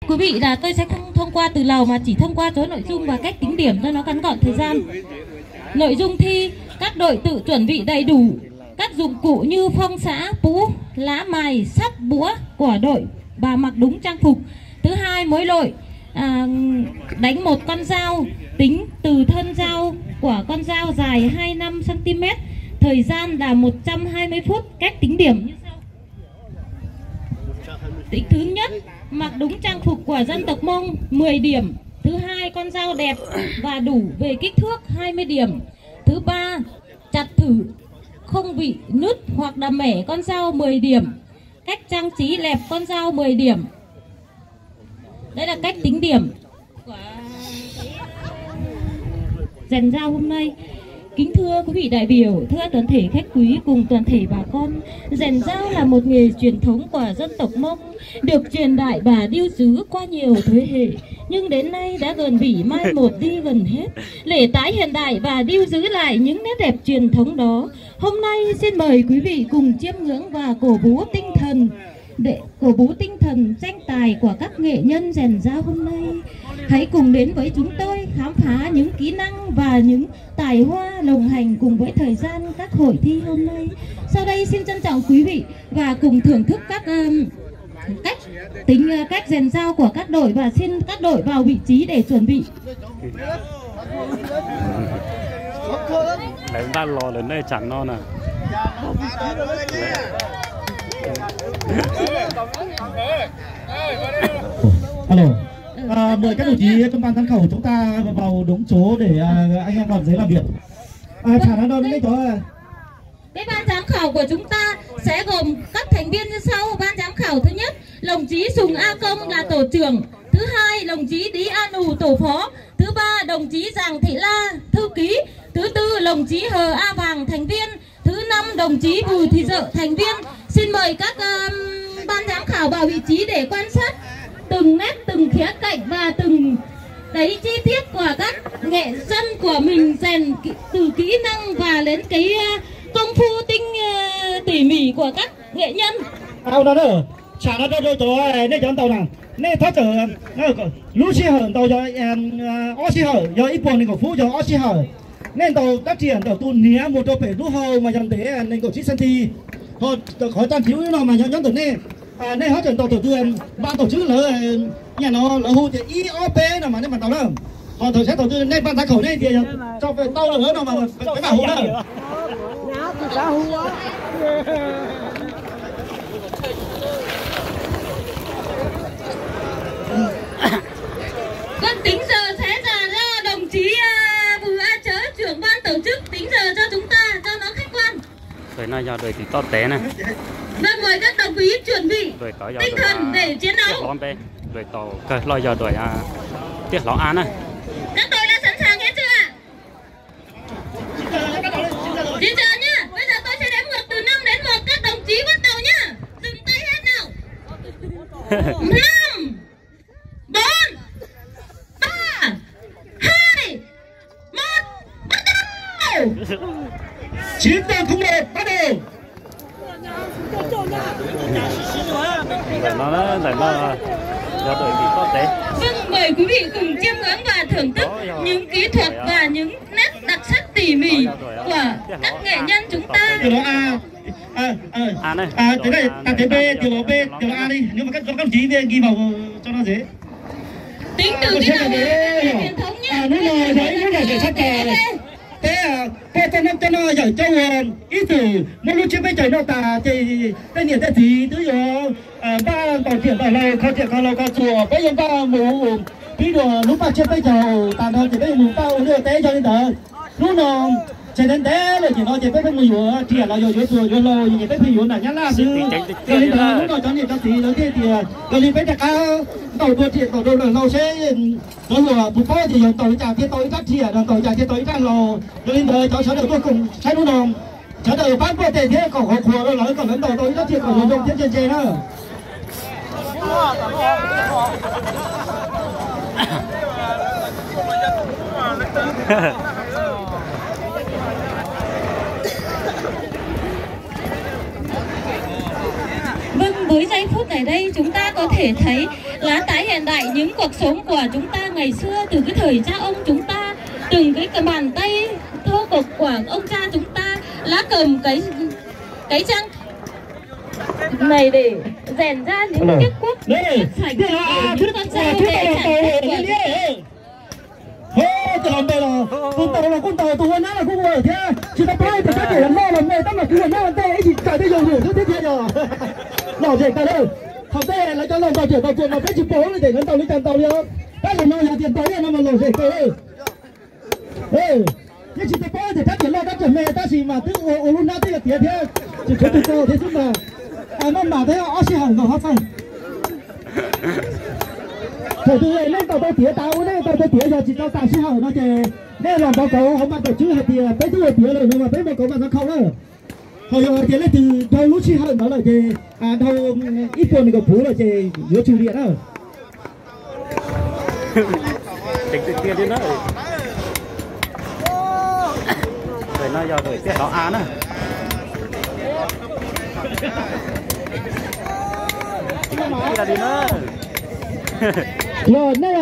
Quý vị, là tôi sẽ không thông qua từ đầu mà chỉ thông qua số nội dung và cách tính điểm cho nó ngắn gọn thời gian. Nội dung thi: các đội tự chuẩn bị đầy đủ các dụng cụ như phong xả, pú, lá mài, sắt, búa của đội và mặc đúng trang phục. Thứ hai, mỗi đội, à, đánh một con dao, tính từ thân dao của con dao dài hai mươi lăm xăng ti mét, thời gian là một trăm hai mươi phút, cách tính điểm như sau. Tính thứ nhất, mặc đúng trang phục của dân tộc Mông, mười điểm. Thứ hai, con dao đẹp và đủ về kích thước, hai mươi điểm. Thứ ba, chặt thử không bị nứt hoặc đâm mẻ con dao, mười điểm. Cách trang trí đẹp con dao, mười điểm. Đây là cách tính điểm của rèn dao hôm nay. Kính thưa quý vị đại biểu, thưa toàn thể khách quý cùng toàn thể bà con, rèn dao là một nghề truyền thống của dân tộc Mông, được truyền lại và lưu giữ qua nhiều thế hệ, nhưng đến nay đã dần bị mai một đi gần hết. Để tái hiện đại và lưu giữ lại những nét đẹp truyền thống đó, hôm nay xin mời quý vị cùng chiêm ngưỡng và cổ vũ tinh thần, để cổ vũ tinh thần tranh tài của các nghệ nhân rèn dao hôm nay. Hãy cùng đến với chúng tôi khám phá những kỹ năng và những tài hoa đồng hành cùng với thời gian các hội thi hôm nay. Sau đây xin trân trọng quý vị và cùng thưởng thức các, ừm, cách tính, ờ, cách rèn dao của các đội và xin các đội vào vị trí để chuẩn bị. Lawv npaj los lawm nej tsam no na. Alo. À, mời các đồng chí trong ban giám khảo chúng ta vào đúng chỗ để, à, anh em làm giấy làm việc. À, chả nói đâu, đấy có. Cái ban giám khảo của chúng ta sẽ gồm các thành viên như sau. Ban giám khảo thứ nhất, đồng chí Sùng A Công là tổ trưởng. Thứ hai, đồng chí Lý A Nù tổ phó. Thứ ba, đồng chí Giàng Thị La thư ký. Thứ tư, đồng chí Hờ A Vàng thành viên. Thứ năm, đồng chí Bùi Thị Dợ thành viên. Xin mời các, ừm, ban giám khảo vào vị trí để quan sát từng nét, từng khía cạnh và từng đấy chi tiết của các nghệ nhân của mình rèn kỹ, từ kỹ năng và đến cái, ờ, công phu tinh, ờ, tỉ mỉ của các nghệ nhân. Au no na, tsam no rau rau cov nej cov ntaus na, nej thov txawm, lub sij hawm ntaus yog ob sij hawm, yog ib puas nees nkaum fub yog ob sij hawm. Nej ntaus rab riam ntawm tus hniav mus rau pem lub hau mas yog ntev nees nkaum tsib xas ti. Ho qhov caj ntiv ub no mas yog nyob ntawm nej. Nej thov txawm ntaus thaum twg npaj tau tswb lawv, nyaj no lawv hu tias ib ob peb no mas nej mam ntaus na. Ho thaum sab thaum twg nej npaj ntav khaum nej tias yog tso tau lawm no mas peb mam hu na. Vâng, tính giờ sẽ là do đồng chí, à, Bùi A Chớ, trưởng ban tổ chức, tính giờ cho chúng ta, cho nó khách quan. Đuav no yog đuav tim toj tev na. Vâng, mời các đồng chí chuẩn bị tinh thần để chiến đấu. Đuav tau kawg hlo yog đuav tiaj hlauv A na. Các đội đã sẵn sàng hết chưa ạ? Chiến giờ nhá, bây giờ tôi sẽ đếm ngược từ năm đến một, các đồng chí bắt đầu nhá. Dừng tay hết nào. Năm, bốn, ba, hai, một, bắt đầu. Chiến giờ không một, bắt đầu. Ntawm no, ntawm no yog đuav tim toj tev. Vâng, mời quý vị cùng chiêm ngưỡng và thưởng thức những kỹ thuật và những nét đặc sắc tỉ mỉ của các nghệ nhân chúng ta. Từ đó A, à, à, à, từ đây, à, từ B, từ đó B, từ đó A đi. Nếu mà các, các đồng chí ghi vào cho nó dễ. Tính từ cái đầu truyền thống nhé. À, hnub no yog ib hnub lom zem sab kos. Peb, peb coj noj coj noj yawm coj ua ib txwm muab lub tsiab peb caug noj tas ces tej niam tej txiv twb yuav npaj ntaus riam ntaus hlau, kho riam kho hlau kho txuas, peb yuav npaj mus pib dua lub paj tsiab peb caug tas nrho ces peb yuav mus npaj ua liaj ua teb. Yog li ntawd hnub no tseem ntev ntev lawm ces no ces peb pheej mus yuav riam los yog yuav txuas yuav hlau ces peb pheej yuav nram Nyab Laj xwb. Yog li ntawd hnub no cov niam cov txiv lawv thiaj tias yog li peb rov qab ntaus dua riam ntaus dua hlau seb sawv daws puas paub tias yog ntaus li cas thiaj tau ib rab riam, ntaus li cas thiaj tau ib rab hlau. Yog li ntawd cov sawv daws tuaj koom saib hnub no, sawv daws pab npuaj tes thiab kom qhuav qhuav rau lawv kom lawv ntaus tau ib rab riam kom zoo zoo thiab ntse ntse na. Vâng, với giây phút này đây chúng ta có thể thấy Lá tái hiện đại những cuộc sống của chúng ta ngày xưa, từ cái thời cha ông chúng ta, từng cái, cái bàn tay thô tục của ông cha chúng ta, lá cờ cái, cái trắng này để rèn ra những chiếc cuốc sắt sạch để chúng con trao về cho các con. Ho, tus hauv npes los, tus ntaus los kuj ntaus, tus ua nab los kuj ua thiab. Tsis tau paub tias sab tias yog loj los me tab mas kuv ua nab ua ntej ib tsis txawm twb zoo yus thiab thiab yog. Lom zem kawg lawm. Thaum tej lawv cov laus ntaus riam ntaus tsuas mas peb tsis paub li tias lawv ntaus li cas ntaus li os. Tab sis no yog tias ntaus ib yam no mas lom zem kawg lawm. Yeej tsis tau paub tias rab riam loj rab riam me tab sis mas twb ua ua lub hnab twb yuav tiav thiab. Tseem tshuav tus ko thiab xwb mas. Maj mam thiab ob sij hawm nkaus ho txaij. Thaum twg nej ntaus tau tiav tas ua, nej ntaus tau tiav, yog tsis tau tas sij hawm no ces nej los npaj kauv hauv mas tom tswb hais tias peb twb ua tiav lawm no mas peb npaj kauv mas txog khau na. Ho yog hais tias leej twg dhau lub sij hawm ntawd lawm ces dhau ib puas nees nkaum puv lawm ces yuav tsum liam na. Tseem tiag tiag li na. Ntawm no yog ntawm tiaj tov av na. Tiag tiag li na. Los nej,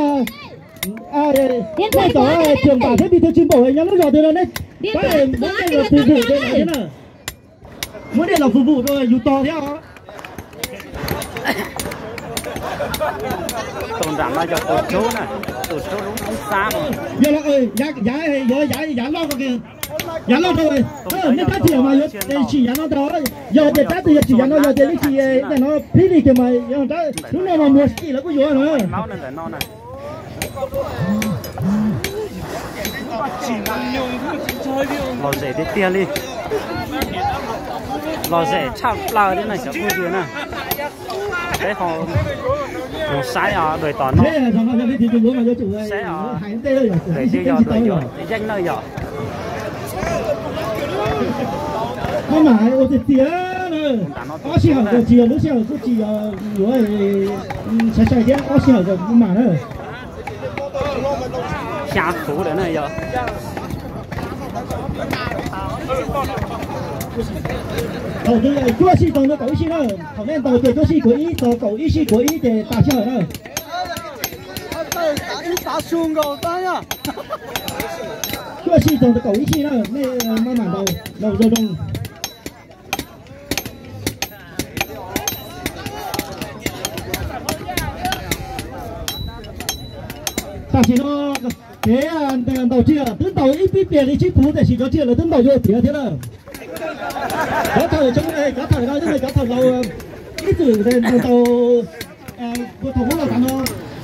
nej cov trưởng bản thiab bí thư chi bộ nyob lub zos twg no nej, muab dej los phục vụ rau yus tog thiab os. Tus nram no yog tus rub na, tus rub lub xab no. Yog los, yav, yav, yav loj ko, yav loj rau, nej rab riam mas yuav tsis yav no ntag. Yog tias rab twg yog tsis yav no, yog tias yeej tsis, no phib li kiag mas yog rab lub no mas muag sim lawv kuj yuav na. Lom zem tiag tiag li. Lom zem tshaj plaws li na cov phooj ywg na. Peb ho mus saib os, dua tom no. Saib os, dua twg yog dua yuav yeej na yom. Maj mam ua tiag tiag na. Ob sij hawm tsis yog lub sij hawm kuj tsis yog yuav sai sai thiab, ob sij hawm maj mam na. Xya xuv lawm na yog. Thaum twg cuaj sij txog rau kaum ib sij na, thaum nej ntaus ces cuaj sij kuav ib txog kaum ib sij kuav ib ces tas sij hawm na. Cuaj sij txog rau kaum ib sij na, nej maj mam ntaus, ntaus zoo zoo. Tam sim no kev ntaus riam twb ntaus ib pib pliag li tsib puv, tiam sis cov riam lawv twb ntaus yuav tiav thiab na. Cov thawj, cov thawj no yog cov thawj laus ib txwm ntaus, puag thaum ub los tas no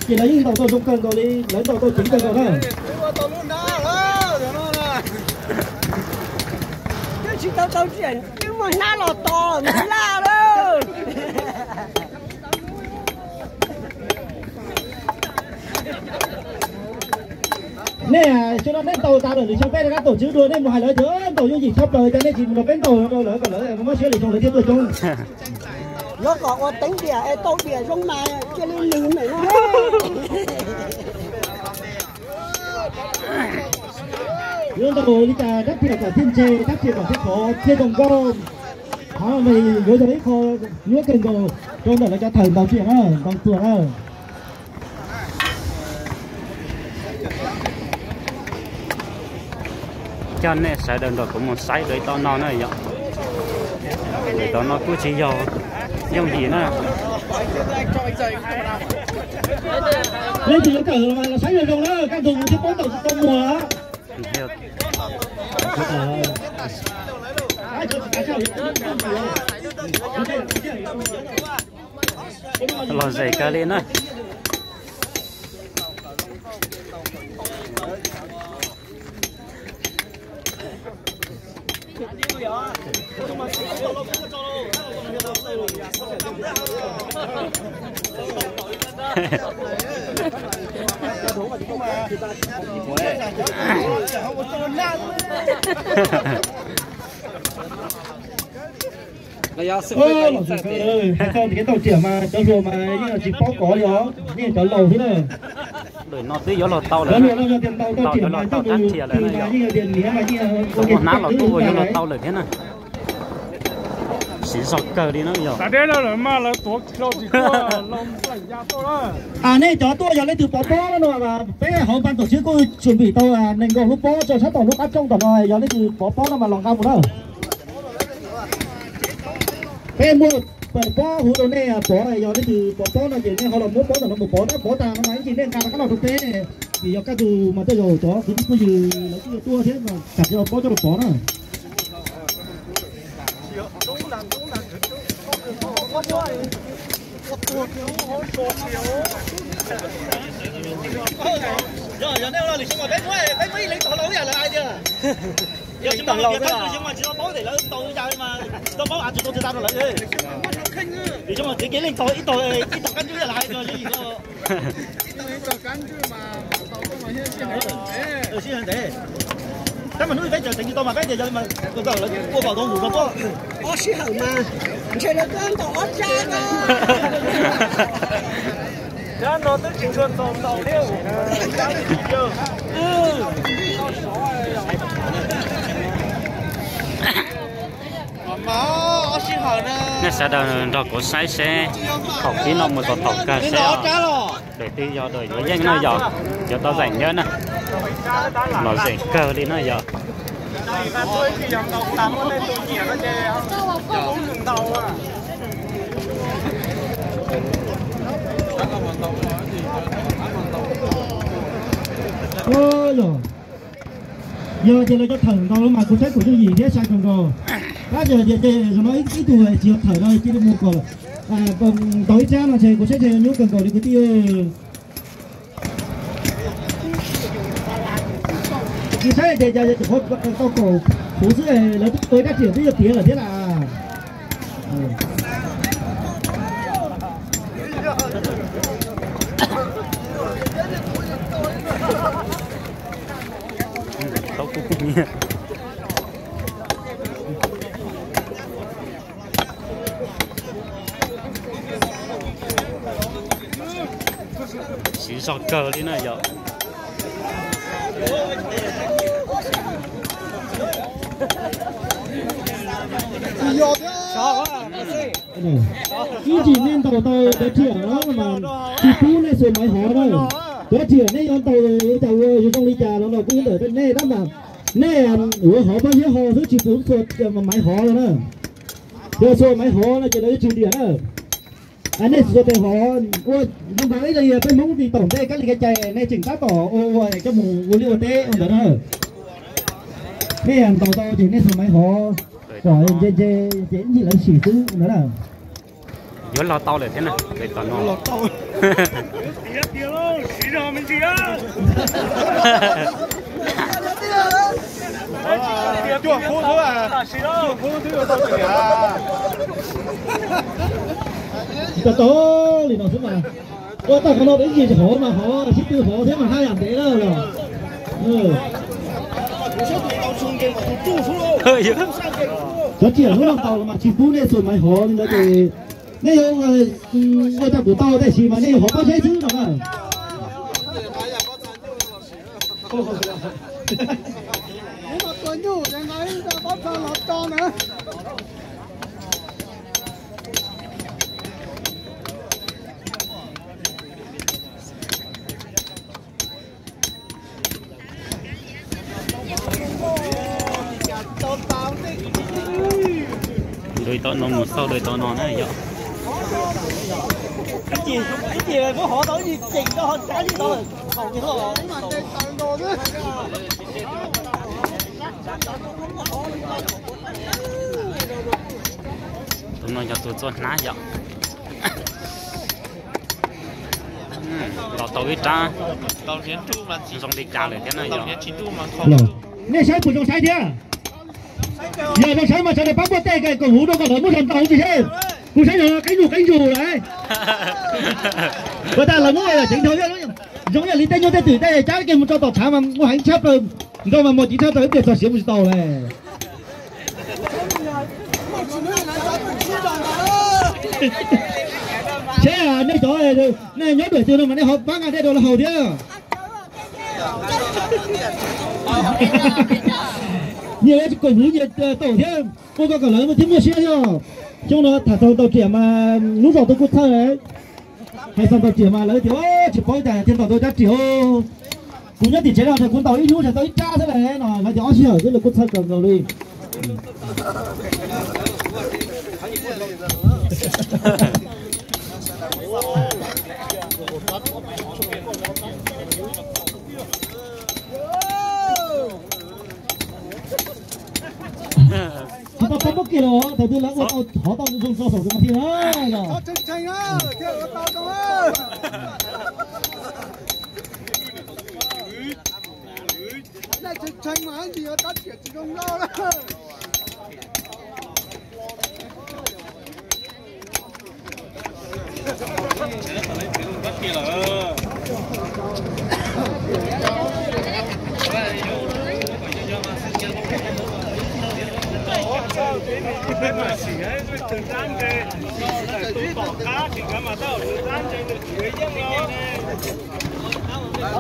ces lawv yeej ntaus tau zoo kawg nkaus li, lawv ntaus tau ceev kawg nkaus na. Twb tsis tau tau riam twb muaj hnab los tos mus laj lawm. Nej, xyoo no nej ntaus tas lawm, lwm xyoo peb rov qab tuaj tswv dua, nej mus hais lawv tias ntaus yooj yim tshaj plaws, cas nej tsis mus rau peb ntaus rau lawv kom lawv muab siab lwm xyoo lawv thiaj tuaj coob. Yuav kom ua teeb diam es tau diam zoo mas cia li lis mas no. Yuav ntaus li cas rab riam kom thiaj ntse, rab riam kom thiaj khov thiaj zoo nkauj. Qhov no yuav yog ib qho nyuaj kawg nkaus rau ntawm lawv cov thawj ntaus riam na, ntaus txuas na. Coj nej sawv daws nrog kuv mus saib dua tom no na yom. Dua tom no kuj tsis yog yooj yim na. Leej twg yuav kawm los saib zoo zoo na, kaj ntug mus thiaj paub ntaus tsis tau muag. Lom zem kawg li na. Hais txog kev ntaus riam mas cov hluas mas yeej tsis paub kov li os, yeej cov laus xwb na. Lawv hluas no yog tias ntaus tau riam mas coj mus ua ntej mas yeej yog tias niam mas yeej ua hnab los kuj ua yuav luag tau lawm thiab na. Siv zog kawg li na yog. Nej cov tuaj yog leej twg pov pob no, peb hauv npas tom tswb kuj tsum pim tau nees nkaum lub pob rau sab tom lub qab rooj tom no, yog leej twg pov pob no mas los nqa mus na. Peb muaj pob huv rau nej pov, yog leej twg pov pob no ces nej ho los muab pob tom no mus pov na, pov tag no mas ib ntsis nej nqa rov qab los rau peb, vim yog kaj ntug mas tej zaum cov kwv tij phooj ywg lawv kuj yuav tuaj thiab, tsam ces pob coj los pov na. Tab mas hnub peb cov teev tsis tau mas peb tias yog li mas ua kom lawv ua kom tau mus rau pob. Ob sij hawm mas ntshe lawv twb ntaus ob tsab no. Tsab no twb tsis tshua txaus ntaus thiab. Nej sawv daws nrog kuv saib seb thaum pib no mus txog thaum kawg seb daim twg yog daim yuav yeej na yog, yuav tau zeem yawm na. Los zeem kawg li na yog. Yog ces lawv cov thawm ntaus mas kuv saib kuv yooj yim thiab sai kawg nkaus. Tab sis tias ces zaum no ib tug tsis yog thawm no cia li mus kom ntaus ib tsab no ces kuv saib ntshe nyuaj kawg nkaus li kwv tij. Kuv saib ces cas tau kaum huv xwb, lawv twb ua ib rab riam twb yuav tiav lawm thiab las. Siv zog kawg li na yog. Ib ntsis nej ntaus tau cov riam no mas tsis pub nej xuas maiv hov na. Cov riam nej yuav ntaus ua cas ua zoo li cas los ntaus kuj ntawm nej tab mas nej yuav hov pob zeb ho xwb tsis pub xuas maiv hov no na. Yog xuas maiv hov no ces lawv yuav tsum riam na. Nej xuas tes hov ua zoo nkaus ib li peb Hmoob tsis taum ntej kab li kev cai nej tseem tab tom ua ua coj mus ua liaj ua teb ua ntawd na. Nej ntaus tau ces nej xuas maiv hov kom ntse ntse ces ib ntsis lawv sim xwb ntawd na. Yuav los tau lawm thiab na, tom no. Tsis tau tau li no xwb mas. Ua tau qhov no peb ib ntsis hov mas hov sib tw hov thiab mas haj yam ntev lawm los. Cov riam lub no tau los mas tsis pub nej xuas maiv hov li ntawd ces nej yuav ua tau kuv tau tab sis mas nej yuav hov pob zeb xwb no na. Dui tom no mus xauj dui tom no na yog. Tus no yog tus txua hnab yom. Los tau ib rab zoo li cas lawm thiab na yom. Nej saib puas zoo saib thiab? Yog zoo saib mas sawv daws pab npuaj tej koom huv rau kom lawv muab zog ntaus ntsis seb. Kuv saib yog qeeb zug qeeb zug lawm. Ua tas lawv muab ceev dhau, zoo yam li tej nyuj tej twm tej cab kiag mus rau tom tshav mas muaj heev tshaj plaws, nrau mas mos ceev tshaj plaws ib pliag txog siav mus tsis tau lawm. Seb nej cov nej nyob dua twg no mas nej ho pab nqa dej rau lawv haus thiab. Nyias koom huv nyias taum thiab, ua kom lawv thiaj muaj siab thiab. Xyoo no tham xaus ntaus riam mas lub zos tuaj kuj txhawj, hais xaus ntaus riam mas lawv tias tsis paub cas thiaj ntaus tau rab riam. Kuv nyob tim tsev no kuv ntaus ib hnub tsuas tau ib rab xwb las no, lawv tias ob sij hawm xwb los kuj txhawj kawg nkaus li. Tsis tau pab pab kiag los thaum twg lawv ua tau thov tau zoo tso saum tus mas thiaj na.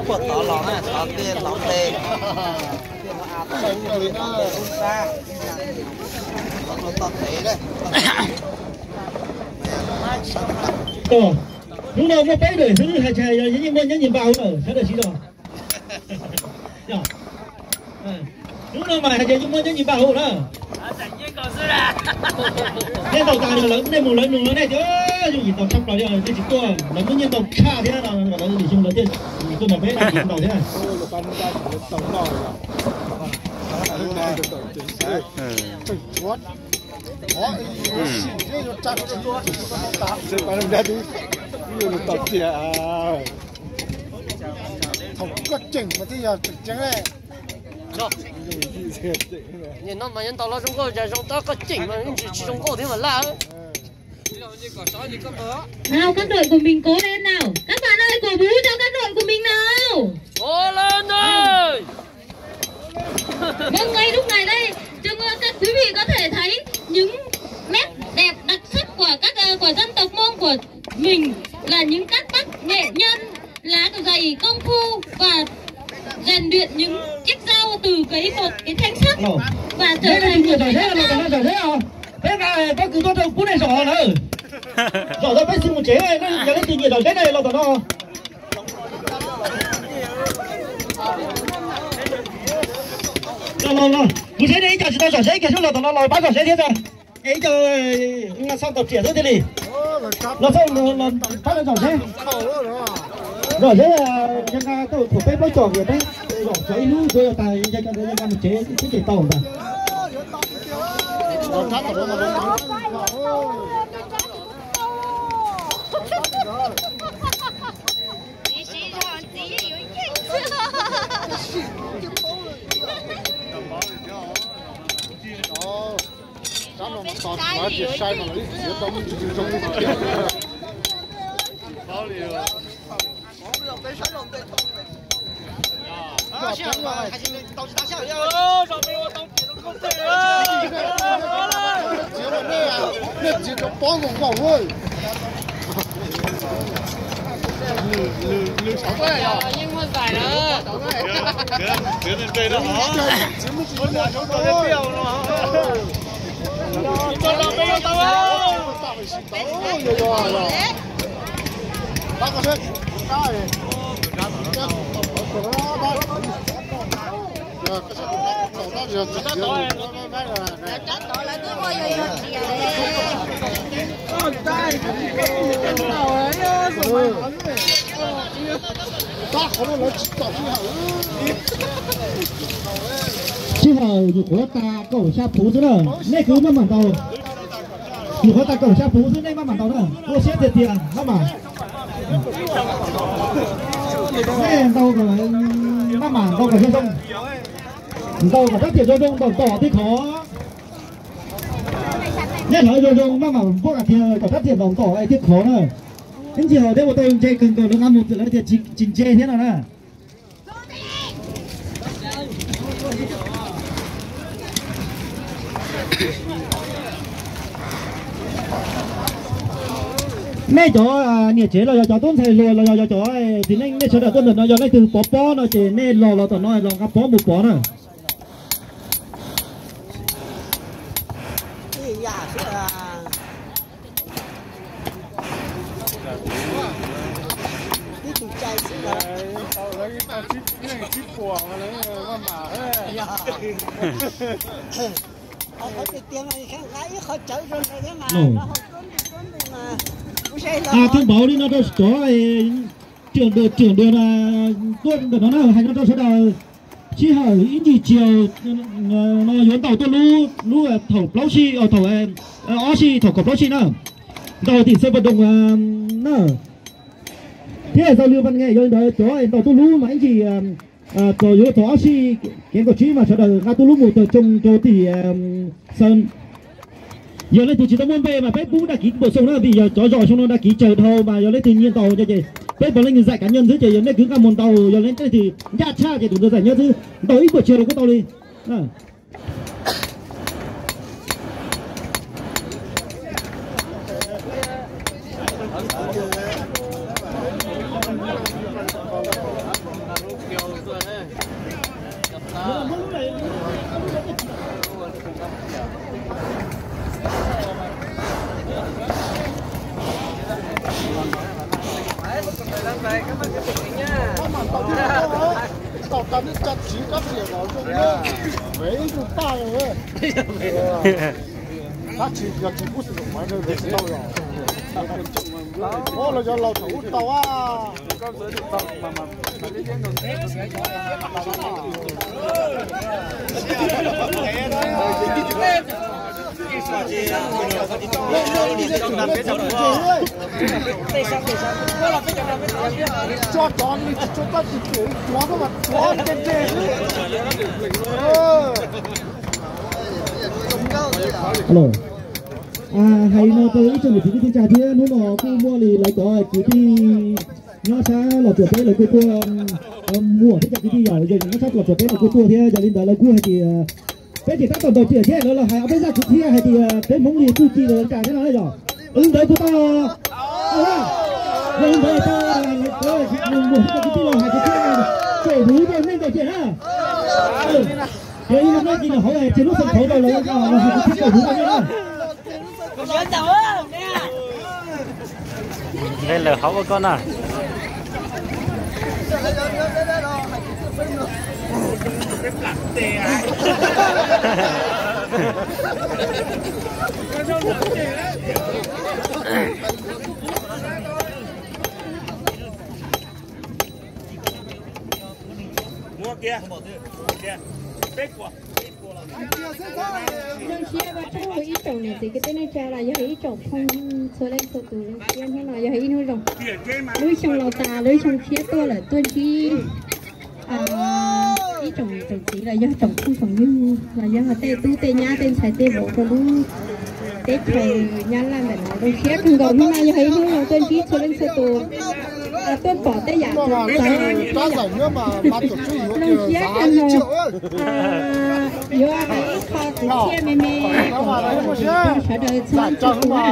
Puag tod los na, tod tej laus tej, tej laus a tod, tod tej lub sab, tod tej lub sab. Hnub no muaj peb daim xwb, hais tshais yog yeej muaj nyob nyias npaj hauv na, sawv daws siv zog. Hnub no mas hais tias yeej muaj nyob nyias npaj hauv na. Nyiaj ntau tas lawv, nej mus lawv nug no nej tias yooj yim ntau tshaj plaws li, nej tsis tuaj, lawv muab nyiaj ntau tshaj thiab no, lawv lwm xyoo lawv thiaj tuaj nrog peb nyiaj ntau thiab. Thaum koj tseem mas thiaj yog tseem ceeb. Nim no mas yuav ntaus los zoo nkauj, cas zoo tab koj tseem mas yeej tsis zoo nkauj thiab mas laj. Nào, các đội của mình cố lên nào. Các bạn ơi, cổ vũ cho các đội của mình nào. Vâng, ngay lúc này đây, trường, ờ, các quý vị có thể thấy những nét đẹp đặc sắc của các, ờ, của dân tộc Mông của mình là những cắt tóc nghệ nhân, lá cờ dày công phu và rèn luyện những chiếc dao từ cái một cái thanh sắt và trở thành một cái dao. Peb nqa pob kws tuaj rau pub nej zom na. Zom tau peb xwb mus tsev, yog leej twg nyiam zom zeb ne los tom no. Los los los, mus seb nej ib co tsis tau zom zeb kiag xwb los tom no los pab zom zeb thiab tso. Ib co nqa xauj tau riam xwb thiaj li. Los xauj, pab zom zeb. Zom zeb, yog nqa tau thaum peb plaub caug kiag peb zom tau ib hnub tsuav tas, yog nqa mus tsev twb tsis tau ntag. Sab no mas tos tsis tau ib txhia zoo li thiab. Nej txiv rau pob zoo nkauj. Yeej muaj ntxhais lawm. Sij hawm nyuam qhuav tas kaum xya puv xwb na, nej kwv maj mam ntaus. Nyuam qhuav tas kaum xya puv xwb nej maj mam ntaus na, ua siab tiag tiag maj mam. Nej ntaus kom maj mam ntaus kom zoo zoo. Ntaus kom rab riam zoo zoo ntaus tom thiaj khov. Nej hlawv zoo zoo maj mam npuaj kas tiag kom rab riam ntaus tom thiaj khov na. Ib ntsis hauv thiab ua tau ntse kawg nkaus lawv nqa mus lawv tias tsis ntse thiab no na. Nej cov niam tsev los yog cov tub ntxhais hluas los yog cov txiv neej nej sawv daws tuaj ntawm no yog leej twg pov pob no ces nej los los tom no los nqa pob mus pov na. Thông báo li no rau cov trưởng đoàn, trưởng đoàn tuaj ntawm no na, hais no rau sawv daws, sij hawm ib ncig chiều no yuav ntaus tuaj lub, lub thaum plaub sij, thaum ob sij, thaum kaum plaub sij na, ntaus tim sân vận động na. Thiab giao lưu văn nghệ, yog li ntawd cov ntaus tuaj lub mas ib ncig txog yuav txog ob sij kev nkaum tsib mas sawv daws nqa tuaj lub mus tawm tsoo rau tim sân. Yog leej twg tsis tau muaj npe mas peb pub đăng ký bổ sung na, vim yog cov zos xyoo no đăng ký tsawg dhau mas yog leej twg nyiam ntaus ces peb puav leej giải cá nhân xwb, ces yog nej kwv nqa mus ntaus, yog leej twg ncaj tshaj ces tus ntawd giải nhất xwb, ntaus ib puas tsiav los kuj tau li. Tau tau neb tsa tsiv kab riam los zoo na, pem ib tug paj los, kab tsis yog tsis pub xwm maiv tsis tau los, los yog laus thaum ub tau a. Tso cov li tsis tso txoj tsis tseem tuav koj mas tuav nte nte xwb. Alo, hais no rau ib tsoom niam txiv kwv tij neej tsa thiab, hnub no kuj muaj li lawv cov kwv tij nyob sab Los Tsuas teb lawv kuj tuaj, muam thiab cov kwv tij yom, yog nyob sab Los Tsuas teb lawv kuj tuaj thiab, yog li ntawd lawv kuj hais tias peb ces tab tom ntaus riam thiab, lawv los hais ob peb zaj kwv txhiaj hais tias peb Hmoob li txuj ci los li cas thiab no yom. Li ntawd puas tau? Yog li ntawd tau, muam thiab cov kwv tij los hais kwv txhiaj, tsaum huv rau nej ntaus riam na. Yog li no ces nws hauv ces lub sân khấu rau lawv los hais kwv txhiaj tsaum huv rau nej na. Nqe lawm hauv ua koj na. Zoo siab ua tsaug ib tsoom niam txiv kwv tij neej tsa los yog ib tsoom phooj ywg txhua leej txhua tus, zoo siab hnub no yog ib hnub zoo. Lub xyoo laus tas lub xyoo tshiab tuaj lawm tuaj ntsib ib tsoom niam tsoom txiv los yog tsoom phooj tsoom ywg los yog tej tub tej nyab tej ntxhais tej vauv rau lub teb chaws Nyab Laj ntawm no. Zoo siab kawg nkaus, hnub no yog ib hnub zoo tuaj ntsib txhua leej txhua tus, tuaj pom tej yam txawv. Zoo siab kawg nkaus. Yuav hais ib qho kwv txhiaj me me rau sawv daws txhua leej txhua tus na.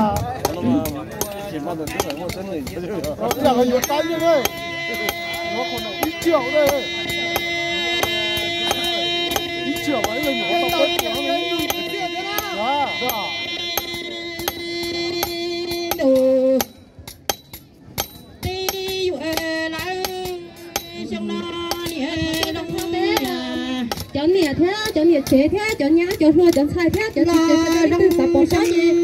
Cov niam thiab cov niam tsev thiab cov nyab cov hluas cov ntxhais thiab cov txiv tsev sawv daws ib tug xav pom saib,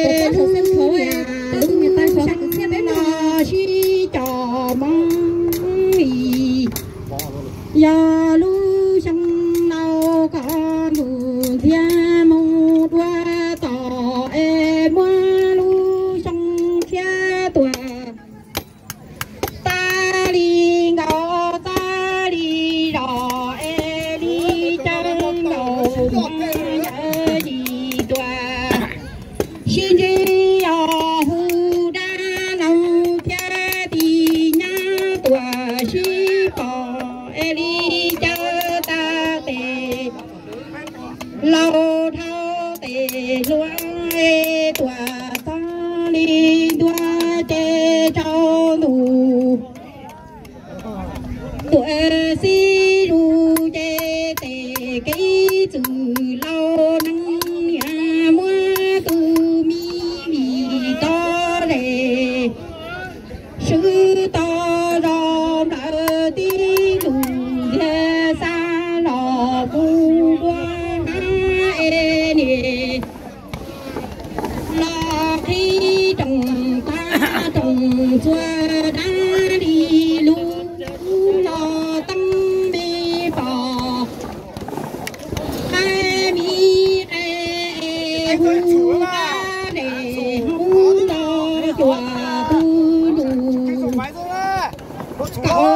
pom saib saum sân khấu, peb tus niam tais saib kwv txhiaj peb no sib cov Hmoob li. Yog lub xyoo no koj ntuj ntxiag mus dua tom es muab lub xyoo tshiab tuaj. Txaj li nkaus txaj li zos es li caw nkaus yawm yim tuaj. Sib ntsib yog hu dab laug thiab tis nyab tuaj sib pom es li caw tag tes. Laus dhau tes hluas tuaj txog li ntua ces tsaus ntuj. Tuaj xib zus ces tes kev txwm laus neeg niam muab tus me vim tod ze. Swb tau zos nplawm tib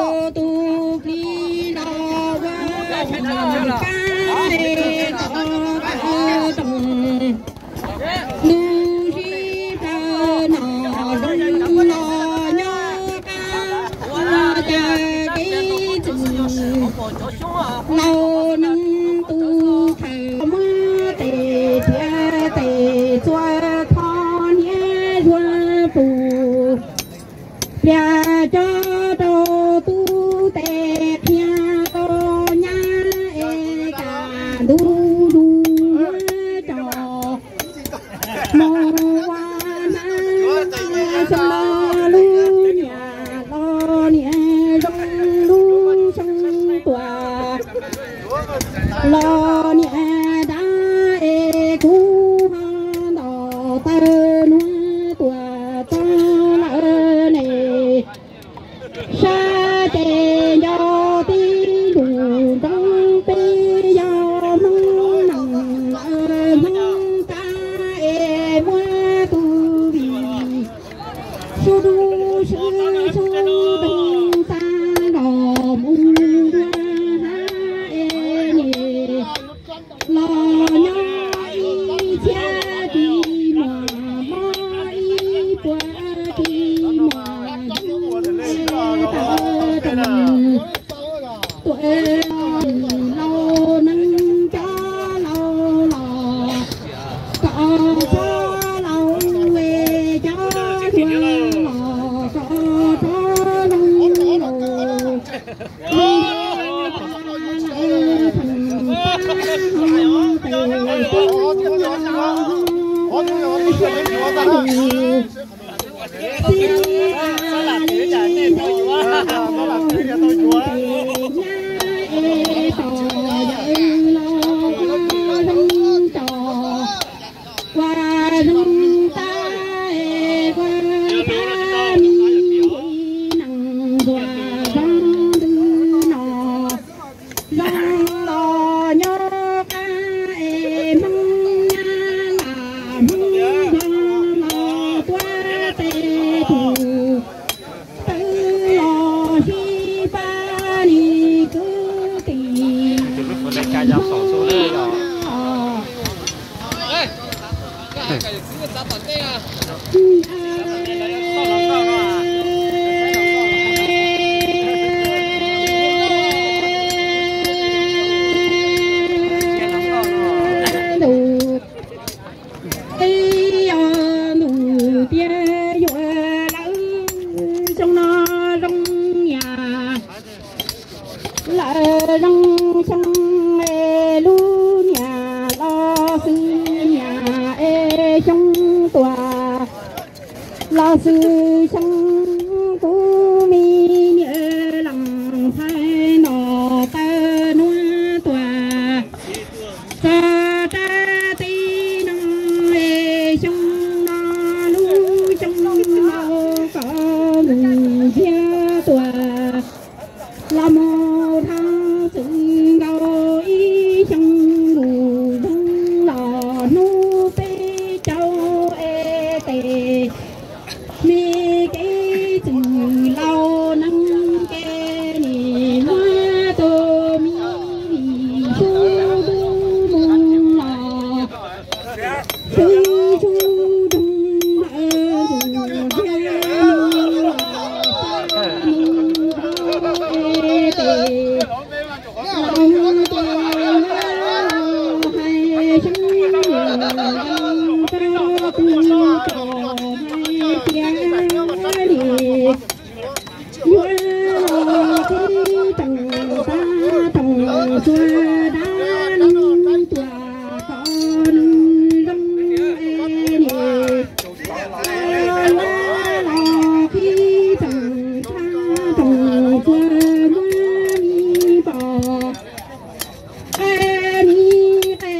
Tus plig los ua kab es tov kawg roos, lub sib plaws nom zoo los nyob qab, ua cas kev txwm laus neeg tus khaws muab tes txiav tes txua txhob niab zuag pus. Pliag cov rau tub tes qhia tau nyab es kam ntug dub muab cov mus ua hnab xyoo los lub niam los niam zoo lub xyoo tuaj los niam dab es kuv ho ntaus taw nuav tuaj txog lawm ne. Sab ces nco tib ntus nroo peb yog Hmoob neeg lawm Hmoob tab es muab tus vim sub dub sub sub doog tag los mus dua hab es ne. Los nyob ib txhiab tsis muaj mob ib puas tsis muaj tawv tawm. Tuam laus neeg cov laus los kom txhob laus es cov tuag los kom txhob zoo laus. Ua zoo tab es ua tab mi neej ntuag zoo ntws no. Zoo los nyob qab es Hmoob nyab lam Hmoob ntuag los tuab tes tus twb los sib pab li kwv tij. Ntuj, ib yog ntuj tiag yuav lawm xyoo no zoo niam. Lawm zoo xyoo es lub niam los xwb niam es xyoo tuaj los xwb xyoo kuv me niam leej ntxhais ntaus taw nuav tuaj txog rab teb no es xyoo no lub xyoo no kom mus ntsiag tuaj. Los mus dhau txwm nkaus ib xyoo lus zoo los hnub peb caug es tes me kev txwm laus neeg ke nim muab tus me vim sub dub mus los xwb sub doog lawm tus ntiag mus los mus dhau es tes los tes hais xyoob yus yau rau tus tsaus hais tias li yuav los qhib rooj tag rooj txhua dab neeg tuaj kom neeg zoo es li los qhib rooj tag rooj txhua muab mi npom qe mi qe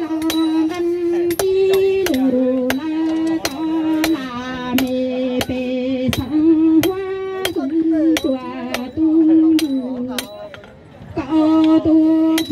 los nqee tib lus lawm tau lam me pes xeem huab xeem cua tus ntuj kom tus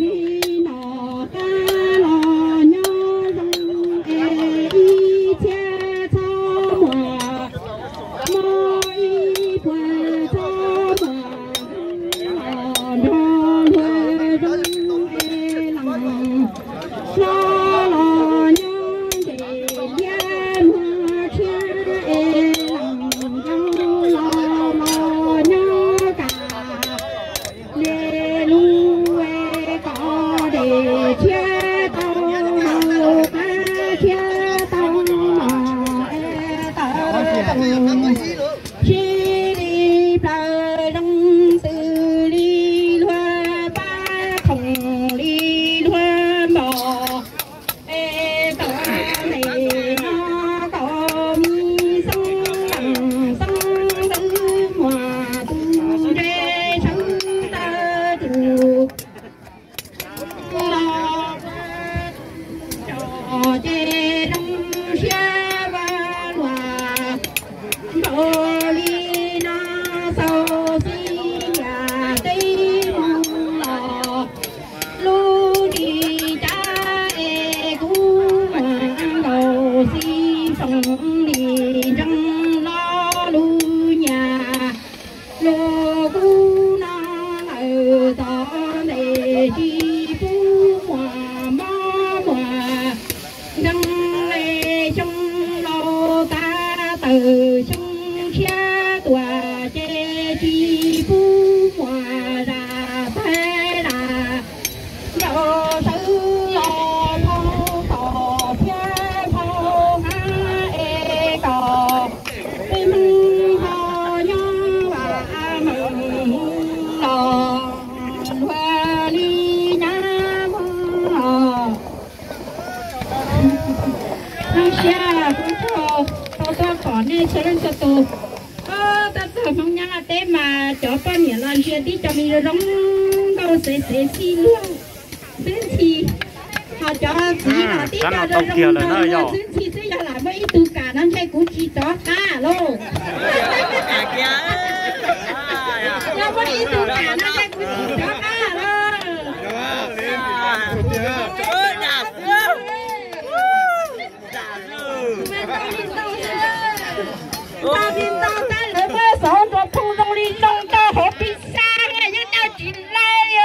Sawv leej sawv tus, tab txog Hmoob Nyab Laj teb mas cov poj niam los ntsia tib co me zoo zoo nkauj xev xev xib luag xwb ntxhi, ho cov txiv los tib co zoo zoo nkauj luag xwb ntxhi xwb. Yog lam muaj ib tug kam no ntshe kuv tsis rov qab lauj. Yog muaj ib tug kam no ntshe kuv tsis rov qab lauj. Ntau li ntau tab lawv muab xov nrog phoo zoo li zoo rau hauv pis xaj yeej tau tsis laij li.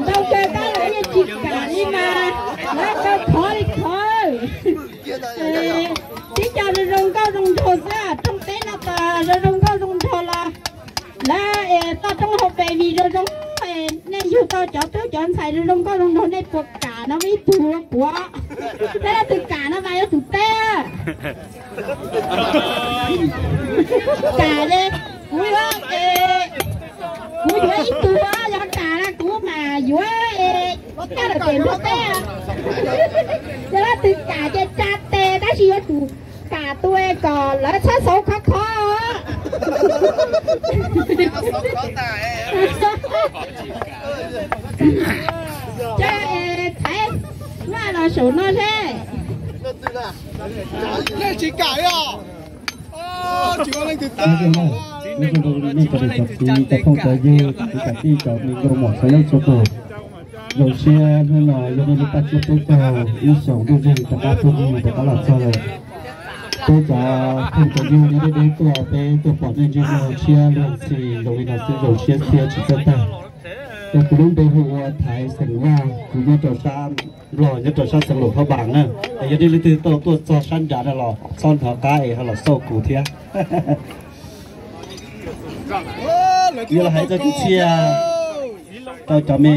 Ntau kawg tab lawv yeej tsis kam li mas, lawv kawg khov li khov. Tib co zoo zoo nkauj zoo nraug xwb, rooj teb no tas zoo zoo nkauj zoo nraug los lawv es toj roob hauv pes vim zoo zoo, nej yug tau cov tub cov ntxhais zoo zoo nkauj zoo nraug nej puas kam no ib tug puav? Peb leej twg kam no mas yuav tsum teb. Kam li, kuv yuav, kuv yuav ib tug, yog kam na kuv mas yuav coj lawm pem nruab teb. Yog leej twg kam ces tsa tes tab sis yuav tsum kam tus kom lawv txhob xauv khov kho. Ces thaiv vaj los saum no seb. Nej tsis kam li os. Nej cov phooj cov ywg, cov kwv cov tij, cov me nkauj muam txhua leej txhua tus, zoo siab hnub no yog nej lub paj tsiab peb caug ib xyoos ntuj zeeg rov qab phooj ywg rov qab los txog lawm. Peb cov phooj cov ywg nyob deb deb tuaj, peb tuaj pom nej ntsej muag tshiab luag ntxhi zoo li no xwb zoo siab thiab tsis txawj tag. Ces kuv lub npe hu ua Thaiv xeem Vaj, kuv nyob rau sab Nplog, nyob rau sab xeev Luam Phaj Npas na. Es yog nej leej twg tuaj, tuaj txog sab nrad no los txhob hnov qab es ho los xauj kuv thiab. Yuav los hais txog kwv txhiaj rau cov me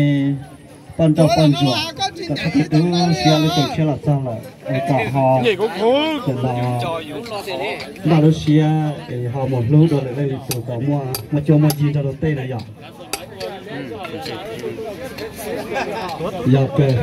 poj nrauj poj ntsuam kom txhob tu siab lub caij tshiab los txog lawm es kom ho, kom ho npaj lub siab es ho mus hlub dua lwm leej lwm tus kom muaj, muaj cuab muaj yig nrog rau tej na yom. Yog kawg.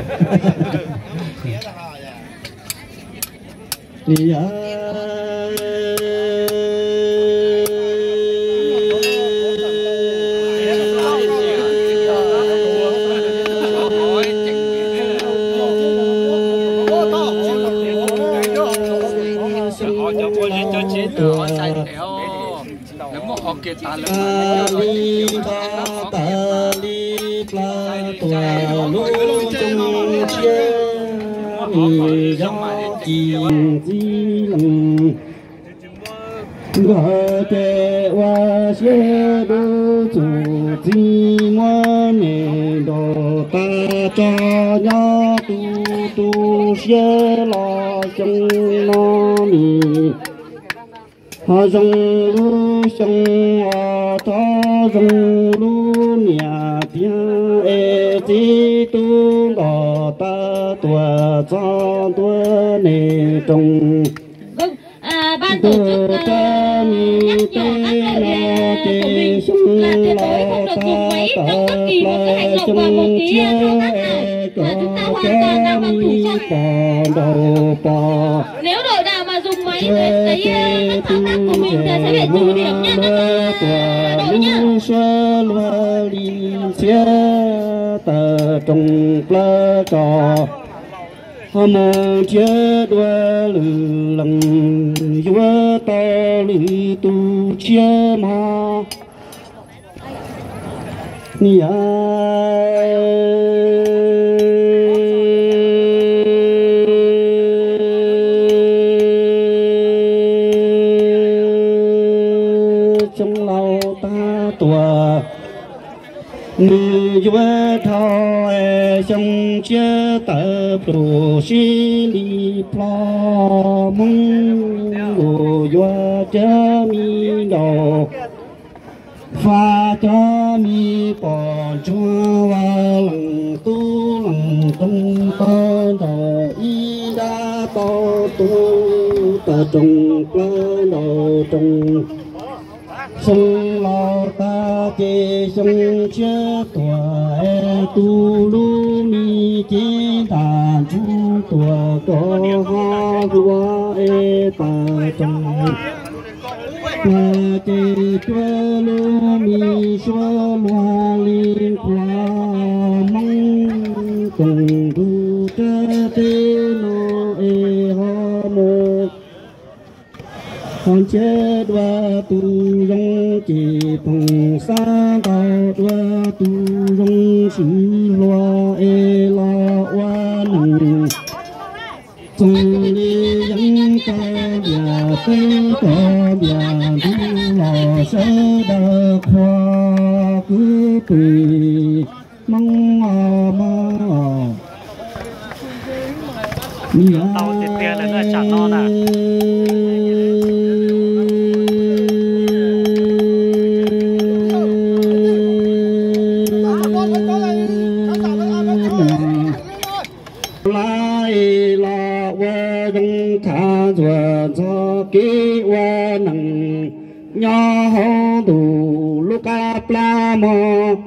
Li nto tas li pla tuam lub tsoom tshiab nws yog ci leej nkawd ces ua siab dub txuj txiv muab me nraug tas tso nyob tu tu siab los xyoo no nws ho zoo lub xyoo os, txhob zoo lub niam tiag es txiv tub nkaus tas tuam txog ntua nej rooj. Ntuj rab mi teb no ces xyoo los tas tawm plaws xyoo tshiab es kom cov mi pom nraug pom tsuag ces tu ces muab luag tuam lub suab luag li ntxhiab tawm rooj plaws tso. Ho mus nrhiav dua lwm leej yuav tau lwm tus tshiab mog. Niam xyoo laus tag tuaj, nws yuav dhau xyoo tshiab tawm pluj sib li plo. Hmoob yuav cov mi nraug faj cov mi pom ntsuag, ua leej tub leej rooj tau nraug ib nrab tau tu, tawm rooj plaws nraug rooj. Xyoo laus tag ces xyoo tshiab tuaj es tu lub me cev nram ntsuj Tuaj koj ho hlua es tawm tsees, plas ces cuab lub me suab luag li qhua Hmoob koom tus rab teb no es ho mus ho ntsib dua tus zoo ces phoom xav ntaus dua tus zoo swm hlua es los ua neeg. Txoos li yeeb tau ntiag teb tau ntiag ntug los sawv daws qhuas kwv pwm Hmoob os, Hmoob os. Tau tiag tiag lawm na tsam no na. Lawv los ua zoo thav ntxuag ntxog kev ua neeg nyob hauv ntuj lub qab plab mog.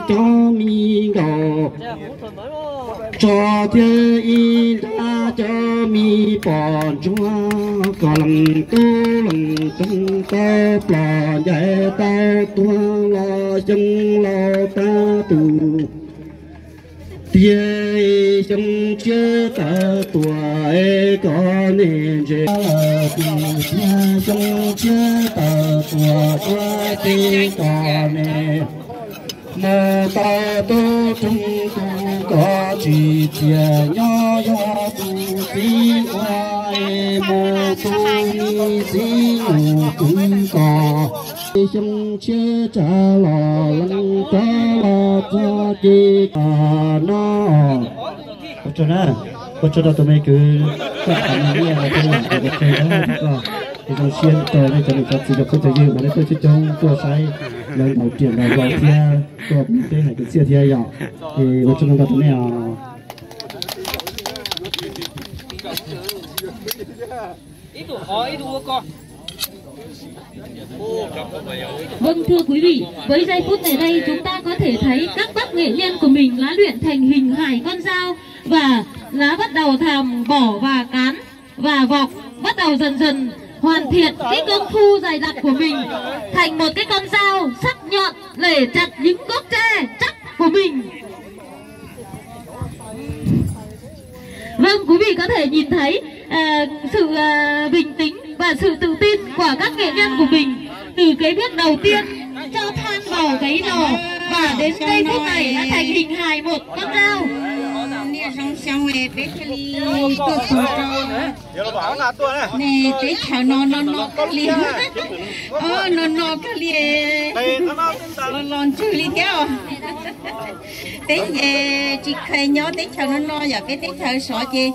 Cov me nkaus tso thiab ib nrab cov me pom ntsuag, koj leej tub leej toog tau plos ncaim tau tuag los xyoo laus tag tus tiag, xyoo tshiab tawm tuaj es koj niam ntse lawm tus tiag, xyoo tshiab tawm tuaj ua teb koj niam mus tau tub roog tus koj tsis txias nyob yog tus txiv ua es mus tu me txiv mus kwv koj xyoo tshiab tsam los leej rov los txog ces koj no. Ua tsaug na, ua tsaug rau tus me kwv, koj qhov me nyiaj no thiab lam ua tsaug na, koj zoo siab rau nej cov niam cov txiv cov phooj cov ywg uas nej tuaj coob coob tuaj saib lawv ntaus riam ntaus vau thiab tuaj peb hais kwv txhiaj thiab yom. Es ua tsaug ntau ntau rau nej os. Vâng, thưa quý vị, với giây phút này đây chúng ta có thể thấy các bác nghệ nhân của mình đã luyện thành hình hài con dao và đã bắt đầu thàm bỏ và cán và vọc, bắt đầu dần dần hoàn thiện cái công phu dài dặt của mình thành một cái con dao sắc nhọn để chặt những gốc tre chắc của mình. Vâng, quý vị có thể nhìn thấy à, sự à, bình tĩnh và sự tự tin của các nghệ nhân của mình từ cái bước đầu tiên cho than vào cái lò và đến giây phút này đã thành hình hài một con dao. Niaj zoo xyoo peb thiaj li tuaj txog rau ne, teb chaws no no no kawg li. O, no no kawg li, los los ntswg li thiab os. Peb ces tsis kheev nyob teb chaws no no, yog peb teb chaws sov ces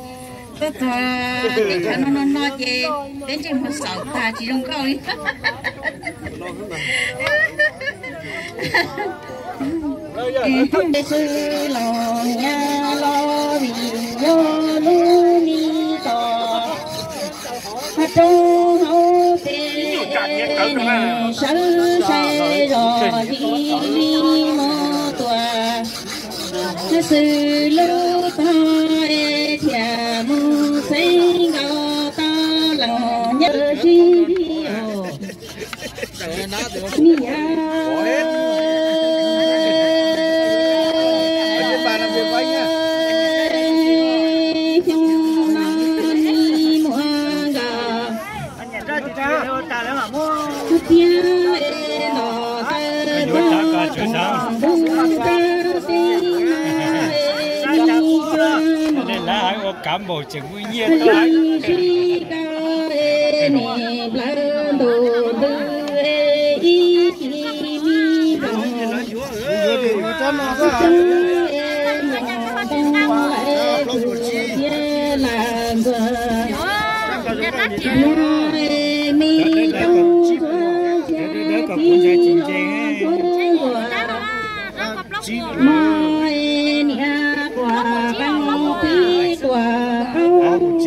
tuaj txog teb chaws no no no ces peb ntsej muag xaum tag tsis zoo nkauj li. Xwb los nyab los vim yog lub me tos roob hauv pes sawv sai zos yim li mus tuaj. Xwb lub tog es thiaj mus xeeb nkaus tau leej nyab sib os. Ua cov cov tseem xav, nej lawv ua kav npaum tseem muaj nyiaj tau. Niam quas qeej txiv quas qeej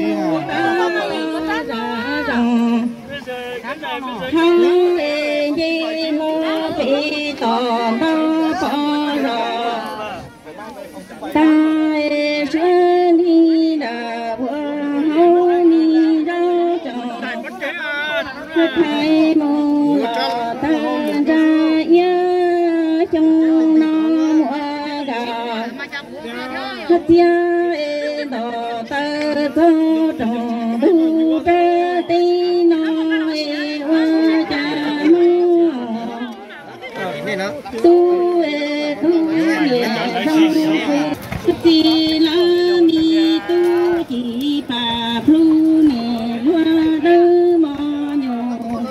Ces hlo pem tom ntau pov zos, tag es sab nti nram puag hauv ni zaub tsees, thaiv mus los tag ntsag iab xyoo no muaj nkaus. Txiag es ntos taw txog rooj ntug rab teb no es ua cas Hmoob tub es tub niam zoo, txiv lawv me tub ci pam plhu niam luag dawb mos nyuam,